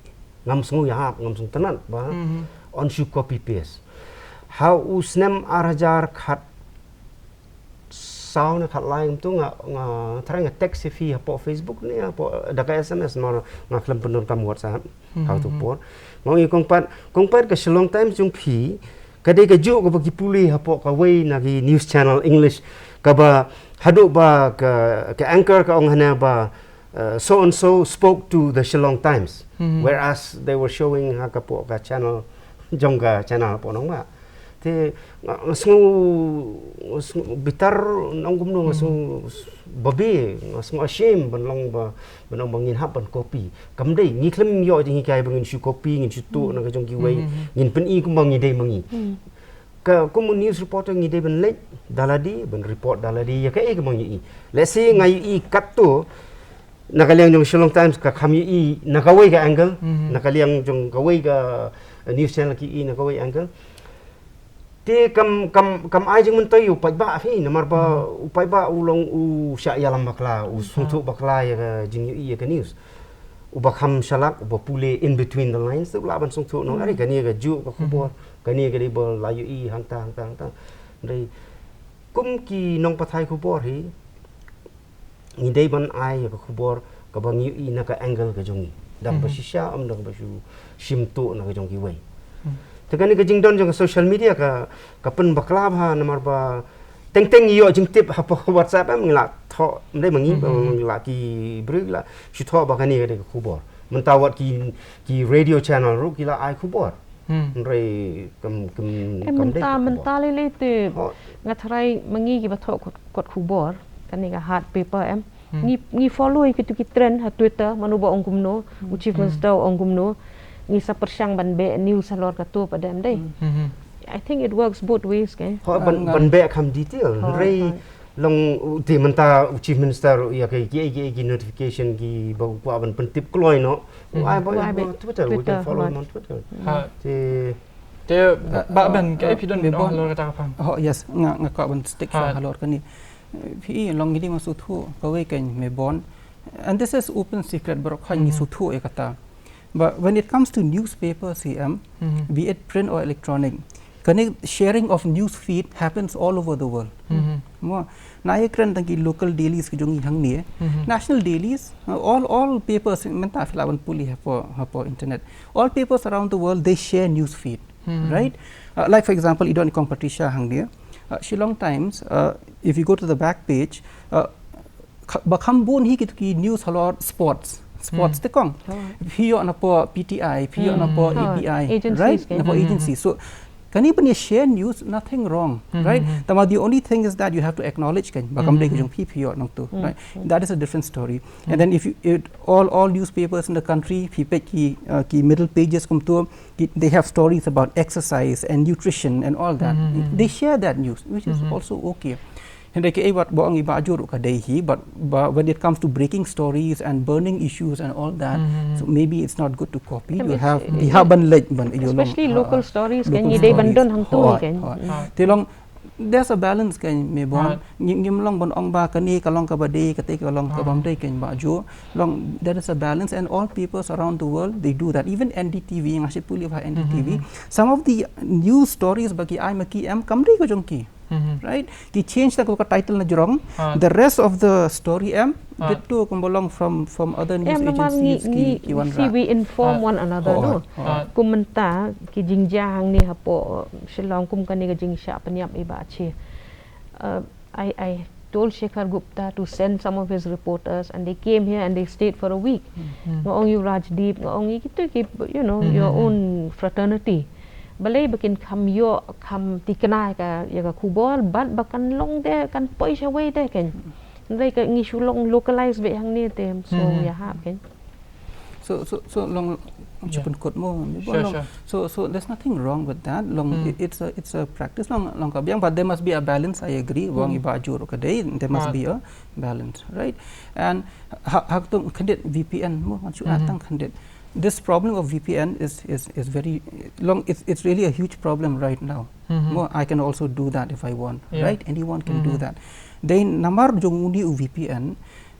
ngam sngew ïahap, ngam sngewtynnat ba Mhm. yn shu copy paste. Ha u snem ar hajar khat saw ne khat lai kumto nga, nga tharai nga text ïa phi hapoh Facebook ne hapoh da ka S M S, namar nga khlem pyndonkam WhatsApp. Mhm. Ha tu por. Nga ong ïa kong Pat, kong Pat, ka Shillong Times jong phi ka dei kajuh kaba ki pule hapoh kawei na ki news channel English, kaba haduh ba ka, ka anchor ka ong hana ba, uh, so and so spoke to the Shillong Times, Mhm. whereas they were showing ha kapoh ka channel jong ka channel hapoh nongbah. Te nga, nga sngew, nga sngew bitar, nang kumno, nga sngew babe, nga sngew ashamed ban long ba, ban long ba ngin hap ban copy. Kam dei, ngi khlem ïoh jinghikai ba ngin shu copy, ngin shu tuh na ka jong kiwei, Mhm. ngin pyni kumba ngi dei ma ngi. Hmm. Ka, kum u news reporter ngi dei ban leit da lade, ban report da lade ïa kaei kaba ngi ïohi. Let's say nga ïohi katto, na ka liang jong Shillong Times ka kham ïohi na kawei ka angle, Mhm. na ka liang jong kawei ka news channel ki ïohi na kawei angle. Te kam, kam, kam ai jingmyntoi u paidbah phi, namar ba Mhm. u paidbah u long u shah ïalam bakla, u Mhm. sngewthuh bakla ïa ka jingïohi ïa ka news. Uba kham shalak, uba pule in between the lines, te u lah ban sngewthuh nong, Mhm. are kane kajuh ka khubor, Mhm. kane ka dei ba la ïohi hangta, hangta, hangta. Hynrei kum ki nongpathai khubor hi, ngi dei ban ai ïa ka khubor kaba ngi ïohi na ka angle ka jong ngi. Da kaba Mhm. shisha, ym da kaba shu shim tuh na ka jong kiwei. Mhm. Te kane ka jingdon jong ka social media ka, ka pynbakla bha namar ba teng teng ngi ïoh jingtip hapoh WhatsApp, em, ngi la thoh, ym dei ma ngi, Mhm. ngi la ki briew la shu thoh ba kane ka dei ka khubor. Mynta wat ki, ki radio channel ruh ki la ai khubor. Hmm. Hynrei kam, kam, Eh, kam dei mynta, ka khubor. Mynta lei lei te Hooid. Nga tharai ma ngi kiba thoh kot, kot khubor, kane ka hard paper, em. Hmm. Ngi, ngi follow ïa kitu ki trend ha Twitter, mano ba ong kumno, Hmm. u Chief Hmm. Minister ong kumno, ngi sa pyrshang ban beh news halor katu pat, em dei. Hmm. Hmm. I think it works both ways, ke. Hooid, ban, Ah, ban beh kham detail. Hooid, hynrei hooid. Long u te mynta u Chief Minister ïa ki, ki, ki, ki notification kiba u kwah ban pyntip kloi noh. Hmm. Ai ba, ai ba Twitter, we can follow him on Twitter. Ha. Te, te ba, ba, ah, ban, ka, ah, epi don, me don, halor kata ka phang. Oh, yes, nga, nga kwah ban stick sa halor kane. Eh, phi long ngi dei ban sngewthuh kawei kan, me Bon. And this is open secret, baroh khoit ngi sngewthuh ïa kata. But when it comes to newspaper, C M, be it print or electronic, kane sharing of news feed happens all over the world. Mo, na ïa kren tang ki local dailies ki jong ngi hangne. National dailies, uh, all, all papers, mynta phi lah ban pule hapoh, hapoh internet. All papers around the world, they share news feed, right? Uh, like for example, i don i Kong Patricia hangne. Uh, Shillong Times, uh, if you go to the back page, uh, kha-, ba kham bun hi kitu ki news halor sports. Sports te kong. Phi ïoh napoh P T I, phi ïoh napoh A P I, right? Napoh agency. So, kane ban ïa share news, nothing wrong, right? Tangba the only thing is that you have to acknowledge kan, ba kam dei ka jong phi, phi ïoh nangtu, right? That is a different story. And then if you, it, all, all newspapers in the country, phi peit ki, uh, ki middle pages kumtu, ki, they have stories about exercise and nutrition and all that. They share that news, which is also okay. Hynrei kaei wat ba ong i Bah Joe ruh ka dei hi, but, but when it comes to breaking stories and burning issues and all that, so maybe it's not good to copy. You have, you have ban leit ban ïoh long, especially local stories kan, ngi dei ban don hangtu kan. Te long, there's a balance kan, me Bon. Ngi, ngim long ban ong ba kane ka long kaba dei, kata ka long kaba ym dei kan, Bah Joe. Long, there is a balance and all papers around the world, they do that. Even N D T V, nga shu pule ba N D T V. Some of the news stories ba ki ai ma ki em, kam dei ka jong ki. Right? Ki change tang ka title na jrong. The rest of the story em, kito kumba long from, from other news agencies ki, ki wanrah. See, we inform one another, no? Kum mynta ki jingjia hangne hapoh Shillong kum kane ka jingshah pynïap i Bah Che. Uh, I, I told Shekhar Gupta to send some of his reporters and they came here and they stayed for a week. Nga ong ïa u Rajdeep, nga ong ïa kito ki, you know, your own fraternity. Balei ba kin kham ïoh, kham tikna ïa ka, ïa ka khubor, bad ba kan long te, kan poi shawei te kan. Hynrei ka ngi shu long localize beit hangne te, so ïa hap kan. So, so, so long, shu pynkut mo, me Bon, long. So, so there's nothing wrong with that. Long, it, it's a, it's a practice. Long, long ka biang, but there must be a balance. I agree. Wang i Bah Joe ruh ka dei, there must be a balance, right? And ha, ha katu khyndiat V P N mo, ngan shu add tang khyndiat. This problem of V P N is is is very long. It's it's really a huge problem right now. Mhm. Mo, I can also do that if I want, Yeah. right? Anyone can do Mhm. that. Dei namar jong uni u V P N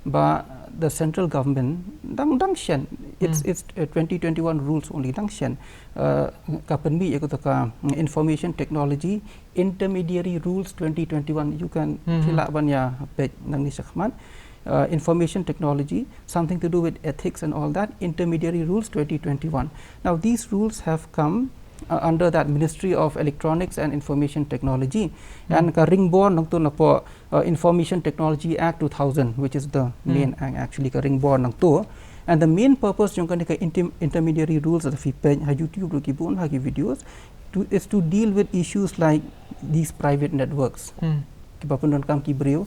ba the central government dang dang shen. It's Hmm. it's uh, twenty twenty-one rules only dang shen. Uh, ka pynmih ïa ka information technology intermediary rules twenty twenty-one. You can Mhm. fill up ban ïa page nang ni shakhmat. Uh, information technology, something to do with ethics and all that, intermediary rules twenty twenty-one. Now, these rules have come uh, under that Ministry of Electronics and Information Technology. Hmm. And ka ringbor nangto napoh uh, Information Technology Act two thousand, which is the Hmm. main act actually, ka ringbor nangto. And the main purpose jong kane ka inter- intermediary rules, lada phi peit ha YouTube ruh ki bun ha ki videos, to, is to deal with issues like these private networks. Hmm. Kiba pyndonkam ki briew.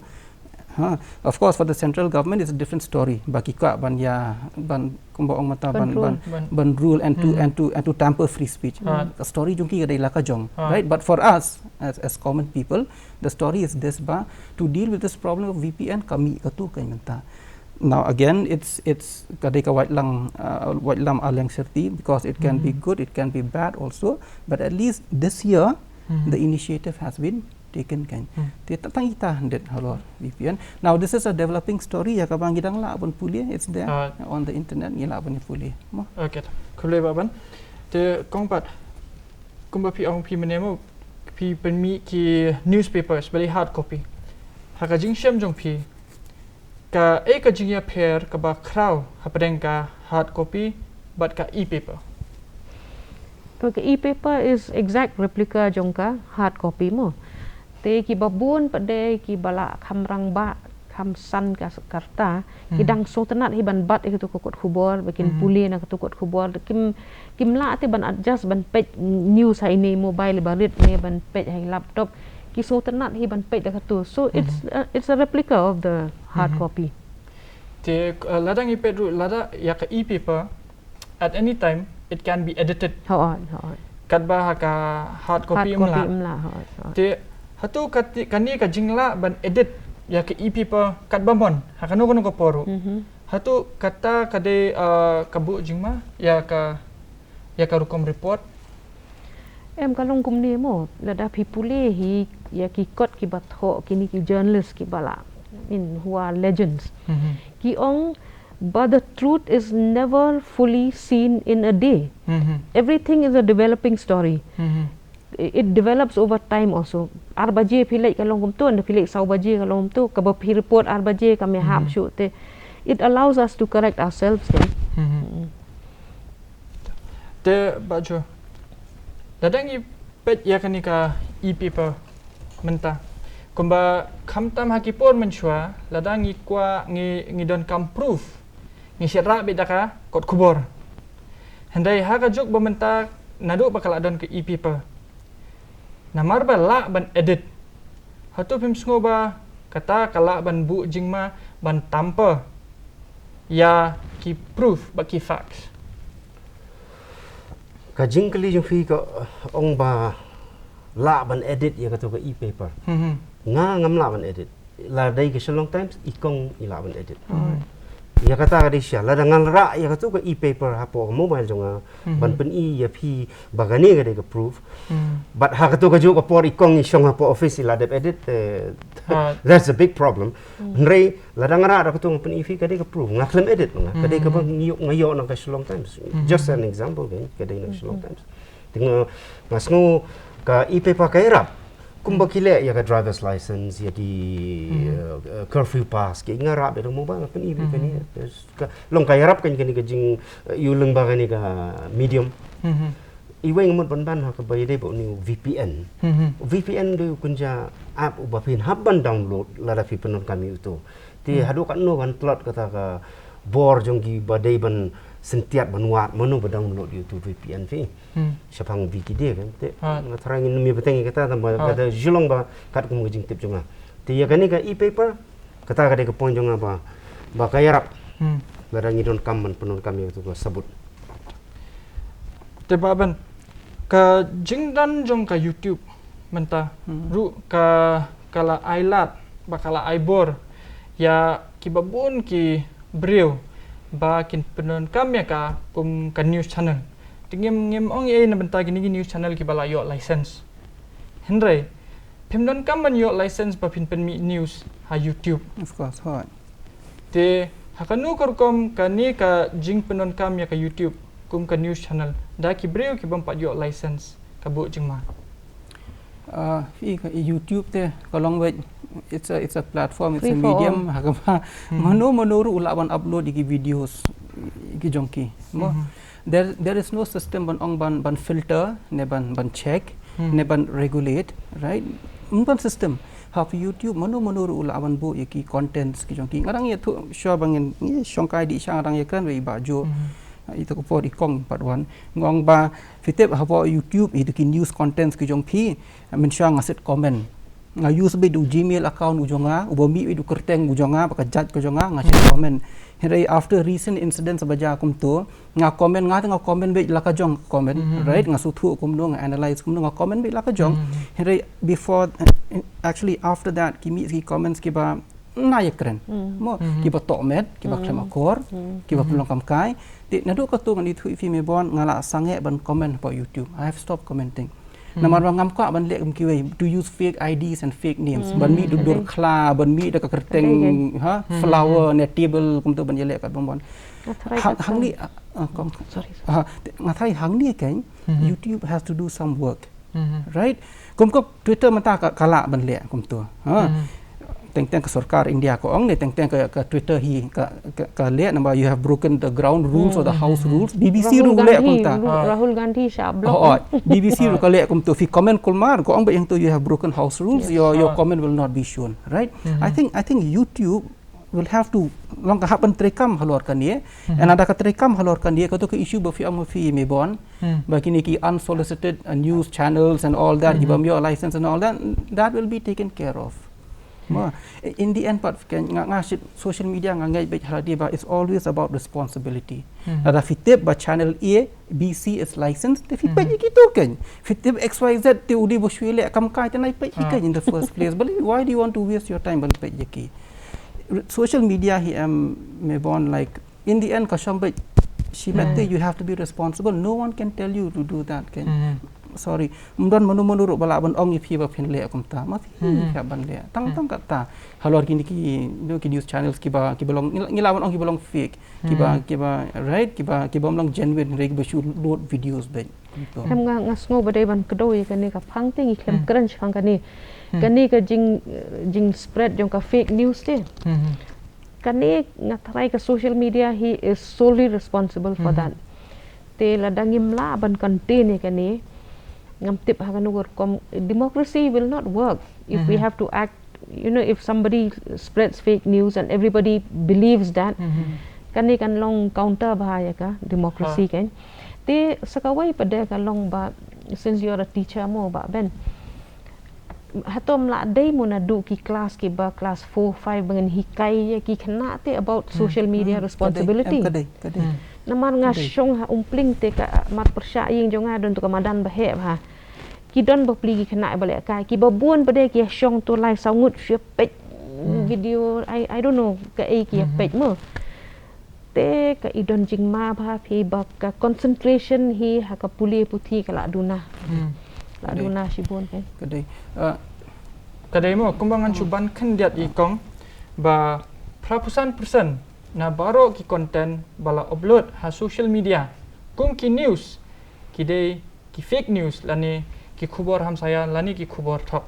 Ha, of course, for the central government, it's a different story. Ba ki kwah ban ïa, ban, kumba ong mynta, ban, Control. ban, Ban. ban rule and to, Hmm. and to, and to tamper free speech. Ha. Ka story jong ki ka dei la ka jong, Ha. right? But for us, as, as common people, the story is this ba, to deal with this problem of V P N, ka mih kato ka mynta. Now again, it's, it's ka dei ka waitlam, uh, waitlam ar liang syrti, because it can be Hmm. good, it can be bad also. But at least this year, Hmm. the initiative has been taken, kan. Hmm. Te tang ita hynrei halor V P N. Now, this is a developing story, ïa kaba ngi dang lah ban pule, it's there Ah. on the internet, ngi lah ban pule. Mo. Okay, khublei Bah Ban. Te Kong Pat, kumba phi ong phi mynne mo, phi pynmih ki newspapers ba dei hard copy. Ha ka jingshem jong phi, kaei ka jingïapher kaba khraw hapdeng ka hard copy bad ka e-paper? Ka e-paper is exact replica jong ka hard copy mo. Te kiba bun pat de kiba la kham rangbah, kham san ka s- ka rta, ki Hmm. dang sngewtynnat hi ban bat ïa kato ka kot khubor, ba kin Hmm. pule na kato kot khubor, kim, kim lah te ban adjust ban peit news ha ine i mobile ba rit ne ban peit ha i laptop. Ki sngewtynnat hi ban peit da kato. So it's Hmm. uh, it's a replica of the hard Hmm. copy. Te uh, lada ngi peit ruh, lada ïa ka e-paper, at any time it can be edited. Hooid, hooid. Katba ha ka hard copy Hard copy ym lah. ym lah, hooid, hooid. Te hato kati- kane ka jinglah ban edit ïa ka e-paper katba mon ha kano kano ka por ruh. Mhm. Hato kata ka dei uh, ka buh jingma ïa ka, ïa ka rukom report? Em, ka long kumne mo, lada phi pule hi ïa ki kot kiba thoh kine ki journalist kiba la, I mean, who are legends. Mhm. Ki ong, but the truth is never fully seen in a day. Mhm. Everything is a developing story. Mhm. I- It develops over time also. Ar baje phi leit ka long kumto, nda phi leit saw baje ka long kumto, kaba phi report ar baje ka mih hap Mhm. shuh te. It allows us to correct ourselves, kan. Mhm. Mm. Te Bah Jo, lada ngi peit ïa kane ka e-paper mynta, kumba khamtam ha ki por mynshuwa, lada ngi kwah, ngi, ngi donkam proof, ngi shait rah beit da ka kot khubor. Hynrei ha ka juk ba mynta, naduh ba ka la don ka e-paper, namar ba lah ban edit, hato phim sngew ba kata ka lah ban buh jingma ban tamper ïa ki proof bad ki facts? Ka jingkylli jong phi ka, uh, ong ba lah ban edit ïa kato ka e-paper. Mhm. Nga ngam lah ban edit. La dei ka Shillong Times, i kong i lah ban edit. Mhm. Ïa kata ka dei shisha, lada ngan rah ïa kato ka e-paper hapoh ka mobile jong nga, Mhm. ban pyni ïa phi ba kane ka dei ka proof. Mhm. Bad ha kato ka juh ka por i kong i shong hapoh office i la dep edit, eh, Ah. that's a big problem. Mhm. Hynrei lada nga rah da kato nga pyni ïa phi ka dei ka proof. Nga khlem edit ma nga. Ka dei kaba Mhm. ngi ïoh, nga ïoh na ka Shillong Times. Mhm. Just an example kan, ka dei na ka Shillong Mhm. Times. Te nga, nga sngew ka e-paper ka ïarap. Kumba Hmm. ki leh ïa ka driver's license, ïa ki, Hmm. eh, eh, curfew pass, ki nga rah beit da ka mobile, nga pyni beit Hmm. kane. Ka, long ka ïarap kane, kane ka jing, eh, ïa u lyngba kane ka medium. Hmm. Iwei nga mut ban ban ha kaba ïadei bad une u V P N. Hmm. V P N dei u kynja app uba phin hap ban download lada phi pyndonkam ïa uto. Te Hmm. haduh katno kan tlot kata ka bor jong ki ba dei ban syntiat ban wad mano ba download ïa uto V P N phi. Hmm. Shaphang V K D kan. Te Ha. nga tharai ngin ym ïa bteng ïa kata tang ba Ha. kata shu long ba katkum ka jingtip jong nga. Te ïa kane ka e-paper, kata ka dei ka point jong nga ba, ba ka ïarap. Hmm. Lada ngi donkam ban pyndonkam ïa uto ka sabut. Te Bah Ban, ka jingdon jong ka YouTube mynta Hmm. ruh ka, ka la ai lad bad ka la ai bor ïa kiba bun ki briew ba kin pyndonkam ïa ka kum ka news channel. Te ngim, ngim ong ei na bynta kine ki news channel kiba la ïoh license. Hynrei phim donkam ban ïoh license ba phin pynmih news ha YouTube. Of course, hooid. Te ha kano ka rukom kane ka jingpyndonkam ïa ka YouTube kum ka news channel da ki briew ki bym pat ïoh license ka buh jingma. Ah, phi ka YouTube te ka long wei, it's a, it's a platform, it's a medium, ha kaba mano mano ruh u lah ban upload ïa ki videos ki jong ki. Mo, there, there is no system ban ong ban, ban filter ne ban, ban check ne ban regulate, right? Ym don system. Ha YouTube mano mano ruh u lah ban buh ïa ki contents ki jong ki. Nga dang ïathuh shuwa ba ngin, ngi shongkai dih sha, nga dang ïakren bad i Bah Jo. Ito ka por i kong pat wan. Nga ong ba phi tip hapoh YouTube ito ki news contents ki jong phi, mynshuwa nga set comment. Nga use beit u Gmail account u jong nga, uba mih beit u kyrteng u jong nga bad ka jait ka jong nga, nga set comment. Hynrei after recent incidents ba jia kumto, nga comment, nga te nga comment beit la ka jong comment, right? Nga sngewthuh kumno, nga analyse kumno, nga comment beit la ka jong. Hynrei before, actually after that, ki mih ki comments kiba na ïakren. Mo, kiba tohmet, kiba khlem akor, kiba pynlong kam kai. Te naduh kato ngan ïathuh ïa phi Mebon, nga la sangeh ban comment hapoh YouTube. I have stopped commenting. Namar ba ngam kwah ban leh kum kiwei, to use fake I Ds and fake names. Ban mih da dur khla, ban mih da ka kyrteng, ha, flower ne table, kumto ban ïaleh kat Mebon. Hangne, ah, ah, kong. Sorry, sorry. Ha, te, nga tharai hangne kan, YouTube has to do some work. Right? Kum, kum Twitter mynta ka, ka lah ban leh kumto. Ha? Teng teng ka sorkar India ka ong ne, teng teng ka, ka Twitter hi ka, ka, ka leh, namar you have broken the ground rules or the house rules. B B C ruh leh kumta. Rahul Gandhi shah block. Oh, oh. B B C ruh ka leh kumto. Phi comment kulmar, ka ong ba ïa to you have broken house rules, your, your comment will not be shown, right? I think, I think YouTube will have to long ka hap ban treikam halor kane. And lada ka treikam halor kane, kato ka issue ba phi ong ma phi Mebon, ba kine ki unsolicited, uh, news channels and all that, ki bym ïoh license and all that, that will be taken care of. Ma, in the end pat kan nga, nga shit social media nga ngeit beit ha lade ba it's always about responsibility. Lada phi tip ba channel A, B, C is licensed, te phi peit ïa kito kan. Phi tip X Y Z te u dei ba shu leh kam kai te nai peit hi kan in the first place. But why do you want to waste your time ban peit ïa ki? Social media hi em Mebon, like, in the end ka shong beit shimet te, you have to be responsible. No one can tell you to do that kan. Sorry. Ym don mano mano ruh ba lah ban ong ïa phi ba phin leh kumta. Ma phi hi ban leh. Tang tang kata. Halor kine ki, you know, ki news channels kiba, kiba long, ngi lah ban ong kiba long fake. Kiba, kiba, right? Kiba, kiba ym long genuine, right? Kiba shu load videos beit. Hem nga, nga sngew ba dei ban kdew ïa kane ka phang te ngi khlem kren shaphang kane. Kane ka jing, jing spread jong ka fake news te. Kane nga tharai ka social media hi is solely responsible for that. Te lada ngim lah ban contain ïa kane, ngam tip ha kano ka rukom, democracy will not work if we have to act, you know, if somebody spreads fake news and everybody believes that, kane kan long counter bha ïa ka democracy kan. Te sa kawei pat de ka long ba, since you're a teacher mo Bah Ben, hato ym lah dei mo naduh ki class kiba class four, five ba ngin hikai ïa ki khynnah te about social media responsibility. Ka dei, ka dei. Namar nga shong ha Umpling te ka mat pyrshah ïing jong nga don tu ka madan ba heh bha. Ki don bapli ki khynnah ba lehkai, kiba bun pat de ki shong tu lai saw ngut shu peit video, I, I don't know kaei ki peit mo. Te ka i don jingma bha phi ba ka concentration hi ha ka pule puthi ka la duna. La duna shibun kan. Ka dei. Uh, ka dei mo, kumba ngan shu ban khyndiat i kong ba phra phew san percent na baroh ki content ba la upload ha social media, kum ki news, ki dei ki fake news lane ki khubor hamsaia lane ki khubor thok.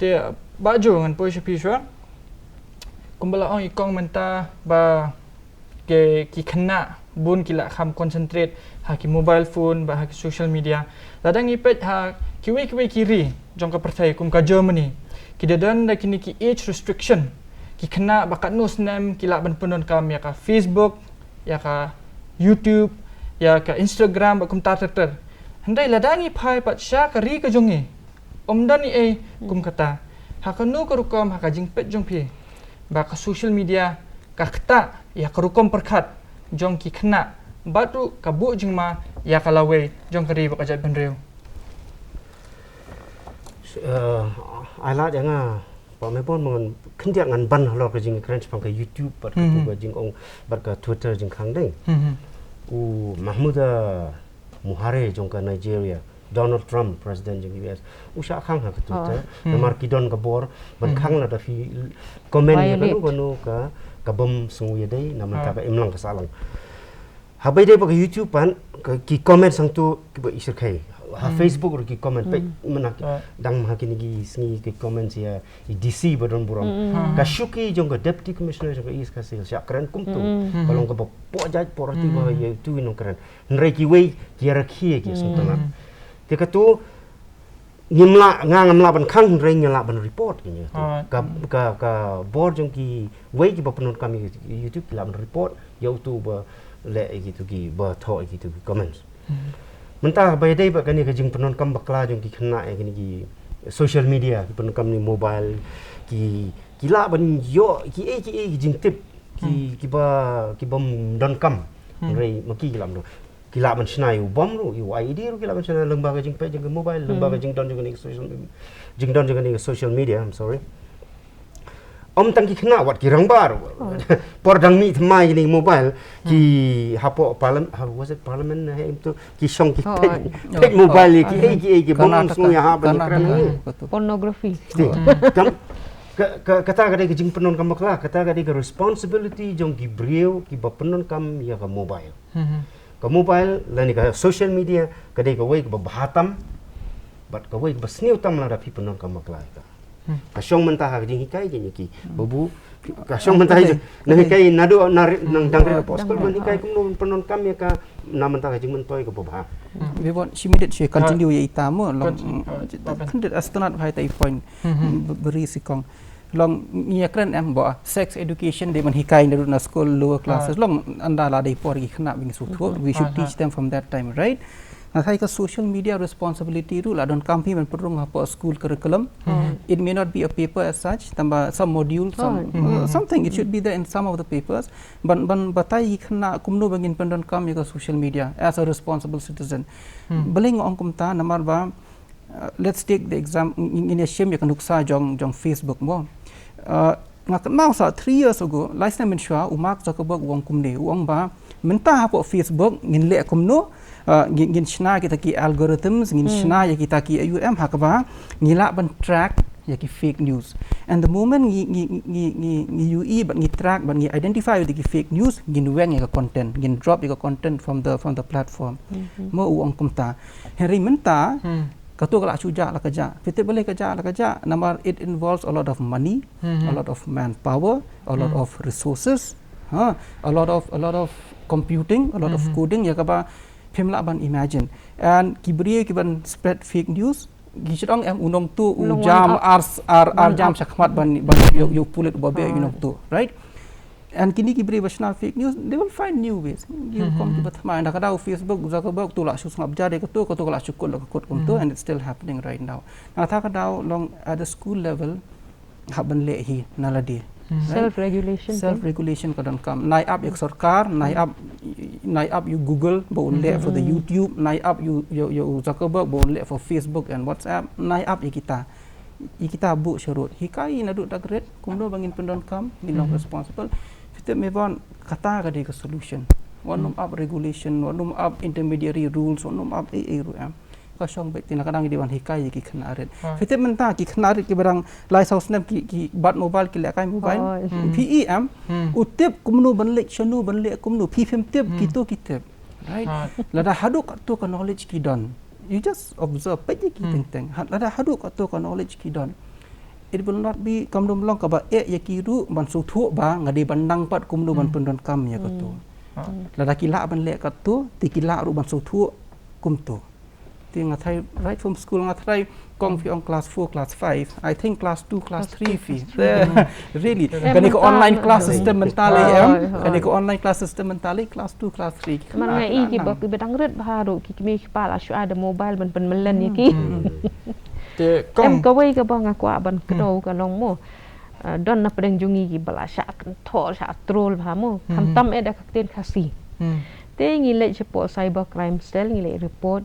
Te Bah Jo, ngan poi sha phi shuwa. Kumba la ong i kong mynta ba ki, ki khynnah bun ki la kham concentrate ha ki mobile phone bad ha ki social media. Lada ngi peit ha kiwei kiwei ki ri jong ka pyrthei kum ka Germany, ki da don da kine ki age restriction. Ki khynnah ba katno snem ki lah ban pyndonkam ïa ka Facebook, ïa ka YouTube, ïa ka Instagram bad kumta ter ter. Hynrei lada ngi phai pat sha ka ri ka jong ngi, ym don ei ei kum kata. Ha kano ka rukom ha ka jingpeit jong phi ba ka social media ka ktah ïa ka rukom pyrkhat jong ki khynnah bad ruh ka buh jingma ïa ka lawei jong ka ri bad ka jaitbynriew? Uh, ai lad ïa nga Ba me bon ngan khyndiat ngan ban halor ka jingkren shaphang ka YouTube bad ka tu ka jingong bad ka Twitter jingkhang dei. U Mahmuda Buhari jong ka Nigeria, Donald Trump president jong U S, u shah khang ha ka Twitter. Namar ki don ka bor ban khang lada phi comment ïa kano kano ka ka bym sngewdei na mynta ka imlang ka sahlang. Haba ïadei bad ka YouTube pat, ki comment sangtu kiba i shyrkhei. Ha Facebook ruh ki comment, peit mynta dang ha kine ki sngi ki comment ïa i D C ba don burom. Ka shuki jong ka Deputy Commissioner jong ka East Khasi Hills shah kren kumtu. Ka long kaba pok jait pok rati ba ïa tu i nongkren. Hynrei kiwei ki ïarakhe ki sngewtynnat. Te katu ngim lah, nga ngam lah ban khang hynrei ngi lah ban report kine. Ka ka ka bor jong kiwei kiba pyndonkam ïa YouTube ki lah ban report ïa utu ba leh ïa kitu kiba thoh ïa kitu ki comments. Mynta ba ïadei bad kane ka jingpyndonkam bakla jong ki khynnah ïa kine ki social media, ki pyndonkam ïa mobile, ki ki lah ban ïoh kiei kiei ki jingtip ki kiba kibym donkam. Hynrei ma ki ki lah ban don, ki lah ban shna ïa u bom ruh, ïa u I E D ruh ki lah ban shna lyngba ka jingpeit jong ka mobile, lyngba ka jingdon jong kane ka social, jingdon jong kane ka social media, I'm sorry. Ym tang ki khynnah, wat ki rangbah ruh. Por dang mih thymmai kine ki mobile, ki hapoh parliament, ha, was it parliament, ha, em tu, ki shong ki peit, peit mobile ïa kiei kiei kibym sngew ïahap ban kren. Pornography. Kam, ka, ka, kata ka dei ka jingpyndonkam bakla, kata ka dei ka responsibility jong ki briew kiba pyndonkam ïa ka mobile. Ka mobile lane ka social media ka dei kawei kaba bha tam bad kawei kaba sniew tam lada phi pyndonkam bakla ïa ka. Ka shong mynta ha ka jinghikai jong ki babu, ka shong mynta ha ka jinghikai naduh na ri-, nang dang ri apostle ban hikai kumno pyndonkam ïa ka na mynta ka jingmyntoi kaba bha. We want shi minute shi continue ïa ita mo long. Khyndiat, as tynat bha ita i point. Beri si kong. Long ngi ïa kren em ba sex education dei ban hikai naduh na school, lower classes. Long ynda la dei por ki khynnah ba ngi sngewthuh, we should teach them from that time, right? Nga tharai ka social media responsibility ruh la donkam phi ban pynrung hapoh school curriculum. It may not be a paper as such, tangba some module, some, uh, something, it should be there in some of the papers. Ban, ban batai ki khynnah kumno ba ngin pyndonkam ïa ka social media as a responsible citizen. Balei nga ong kumta, namar ba, uh, let's take the exam, ngin ïa shim ïa ka nuksa jong, jong Facebook mo. Uh, nga kynmaw sa three years ago, lai snem mynshuwa, u Mark Zuckerberg u ong kumne, u ong ba mynta hapoh Facebook ngin leh kumno, uh, ngin, ngin shna kita ki algorithms, ngin shna ïa kita ki, U M, ha kaba ngi lah ban track ïa ki fake news. And the moment ngi, ngi, ngi, ngi, ngi ïohi bad ngi track bad ngi identify ïa ki fake news, ngin weng ïa ka content, ngin drop ïa ka content from the, from the platform. Mo, u ong kumta. Hynrei mynta, kato ka la shu jah la ka jah. Phi tip balei ka jah la ka jah? Namar it involves a lot of money, a lot of manpower, a lot of resources, ha, a lot of, a lot of computing, a lot of coding, ïa kaba phim lah ban imagine. And ki briew ki ban spread fake news, ki shu ong em u nongtuh u jam ar, ar, ar jam shakhmat ban, ban ïa u pulit ba beh u nongtuh, right? And kine ki briew ba shna fake news, they will find new ways. Ki rukom kiba thymmai. Nda ka daw Facebook, Zuckerberg, to la shu sngap ja de kato, kato ka la shu kut la ka kut kumto, and it's still happening right now. Nda ka daw long at the school level, hap ban leh hi na lade. Self regulation. Self regulation ka donkam. Nai ap ïa ka sorkar, nai ap, nai ap ïa u Google ba un leh for the YouTube, nai ap ïa u, ïa u, ïa u Zuckerberg ba un leh for Facebook and WhatsApp, nai ap ïa kita. Ïa kita buh sharud. Hikai naduh da ka rit, kumno ba ngin pyndonkam, ngin long responsible. Phi tip me wan, kata ka dei ka solution. Wat nym ap regulation, wat nym ap intermediary rules, wat nym ap ei ei ruh em. Ka shong beit, te na ka daw ngi dei ban hikai ïa ki khynnah rit. Phi tip mynta ki khynnah rit kiba dang lai saw snem ki, ki bat mobile, ki lehkai mobile. Phi i em, u tip kumno ban leh, shano ban leh kumno, phi phim tip, kito ki tip. Right? Lada haduh katto ka knowledge ki don, you just observe, peit ïa ki teng teng. Lada haduh katto ka knowledge ki don, it will not be, kam dum long kaba eh ïa ki ruh ban sngewthuh ba nga dei ban nang pat kumno ban pyndonkam ïa kato. Lada ki lah ban leh katto, te ki lah ruh ban sngewthuh kumto. Te nga tharai right from school, nga tharai kong phi ong class four, class five, I think class two, class three phi. Really. Kane ka online class system mynta lei em. Kane ka online class system mynta lei class two, class three. Mar nga i kiba, kiba dang rit bha ruh ki kmie ki kpa la shu ai da mobile ban pynmlien ïa ki. Te kong, em kawei kaba nga kwah ban kdew ka long mo. Don na pdeng jong ngi kiba la shah kynthoh, shah troll bha mo. Khamtam eh da ka ktien Khasi. Te ngi leit shapoh cyber crime cell, ngi leit report.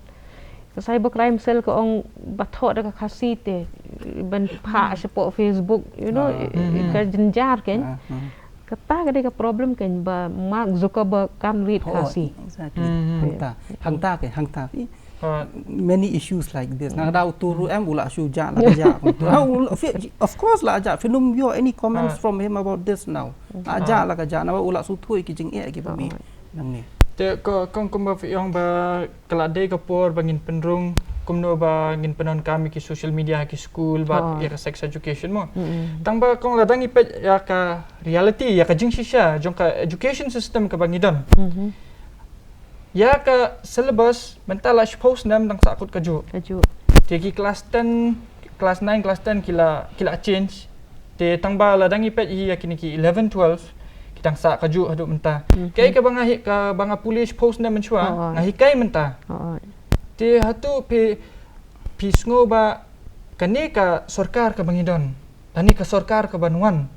Ka cyber crime cell ka ong ba thoh da ka Khasi te ban phah shapoh Facebook, you know, Ah. i- i- ka jynjar kan. Ah, ah. Kata ka dei ka problem kan ba Mark Zuckerberg kan read Oh, Khasi. Exactly. Hmm. Hangta, hangta ke, hangta. I- Ah, Many issues like this. Nang dau turu em u la shu ja la ja. Ah, u la- fi- Of course la ja. Film you any comments Ah. from him about this now? La ja la ka ja. Na u la shu thui ki jing e ki ba mi. Nang ni. Te ko kong kumba phi ong ba ka la dei ka por ba ngin pynrung kumno ba ngin pyndonkam ïa ki social media, ki school, ba Oh. ïa ka sex education mo. Mm-mm. Tang ba kong la dang i peit ïa ka reality, ïa ka jingshisha jong ka education system ka ba ngi don. Mhm. Ïa ka syllabus mynta la shiphew snem dang sahkut kajuh. Kajuh. Te ki class ten, class nine, class ten ki la ki la change. Te tang ba la dang i peit ïa kine ki eleven, twelve ki dang sah kajuh haduh mynta. Mhm. Kaei ka ba nga hi- ka ba nga pule shiphew snem mynshuwa, Oh. nga hikai mynta. Oh. Te hato phi phi sngew ba kane ka sorkar ka ba ngi don, kane ka sorkar ka ban wan,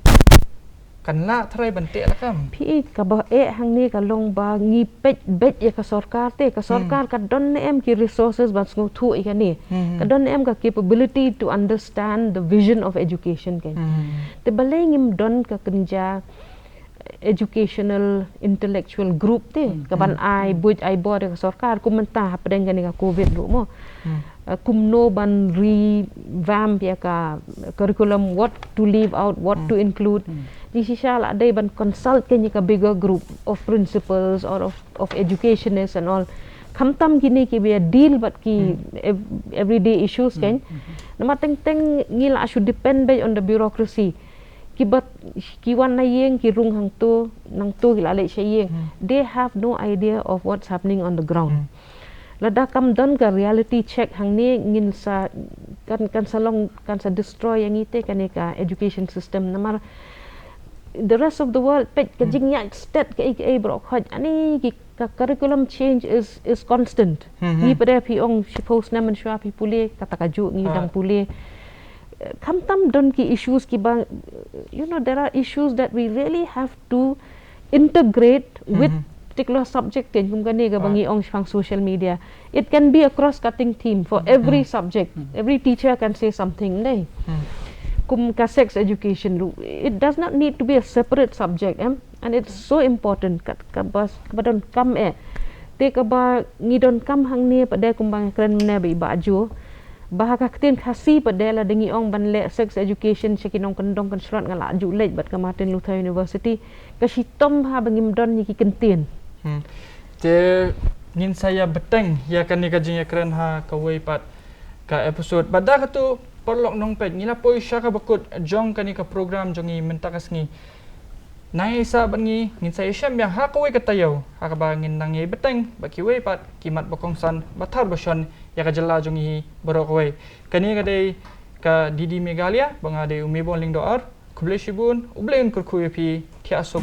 kan lah tharai ban teh lakam? Phi ka ba eh hangne ka long ba ngi peit beit ïa ka sorkar te, ka sorkar ka don ne em ki resources ban sngewthuh ïa kane. Hmm. Ka don ne em ka capability to understand the vision of education kan. Hmm. Te balei ngim don ka kynja educational intellectual group te, Hmm. ka ban ai buit ai bor ïa ka sorkar kum mynta hapdeng kane ka covid ruh mo. Hmm. Uh, kumno ban revamp ïa ka curriculum, what to leave out, what to include. Hmm. Jingshisha la dei ban consult kane ka bigger group of principals or of, of educationists and all. Khamtam kine ki ba deal bad ki ev- everyday issues kan. Namar teng teng ngi la shu depend beit on the bureaucracy. Ki ba ki wan na ïing ki rung hangto, nangto ki la leit sha ïing. Hmm. They have no idea of what's happening on the ground. Hmm. Lada kam don ka reality check hangne ngin sa kan kan sa long kan sa destroy ïa ngi te kane ka education system namar the rest of the world peit ka jingïaid stet kaei kaei baroh khoit ani ki ka curriculum change is is constant. Hmm, hmm. Ngi pat de phi ong shiphew snem mynshuwa phi pule kata kajuh ngi Ah. dang pule. Eh, khamtam don ki issues ki ba you know there are issues that we really have to integrate with Mhm. particular subject kan kum kane ka ba Ah. ngi ong shaphang social media. It can be a cross cutting theme for every Mhm. subject. Mhm. Every teacher can say something dei. Hmm. Kum ka sex education ruh, it does not need to be a separate subject em, and it's so important ka ka ba ka ba donkam eh. Te ka ba ngi donkam hangne pat de kum ba nga kren mynne ba i Bah Jo ba ha ka ktien Khasi pat de lada ngi ong ban leh sex education sha ki nongkyndong kynshlur nga la ju leit bad ka Martin Luther University. Ka shitom ha ba ngim don ïa ki kyntien. Hmm. Te ngin sa ïa bteng ïa kane ka jingïakren ha kawei pat ka episode. Bad da kato paralok nongpeit ngi la poi sha kaba kut jong kane ka program jong ngi mynta ka sngi. Nang ïa sah bad ngi, ngin sa ïa shem biang ha kawei ka taïew ha kaba ngin nang ïa bteng bad kiwei pat ki mat ba kongsan ba thar ba shon ïa ka jylla jong ngi baroh kawei. Kane ka dei ka D D Meghalaya ba nga dei u Mebon Lyngdoh Ar. Khublei shibun, U Blei un kyrkhu ïa phi, thiah suk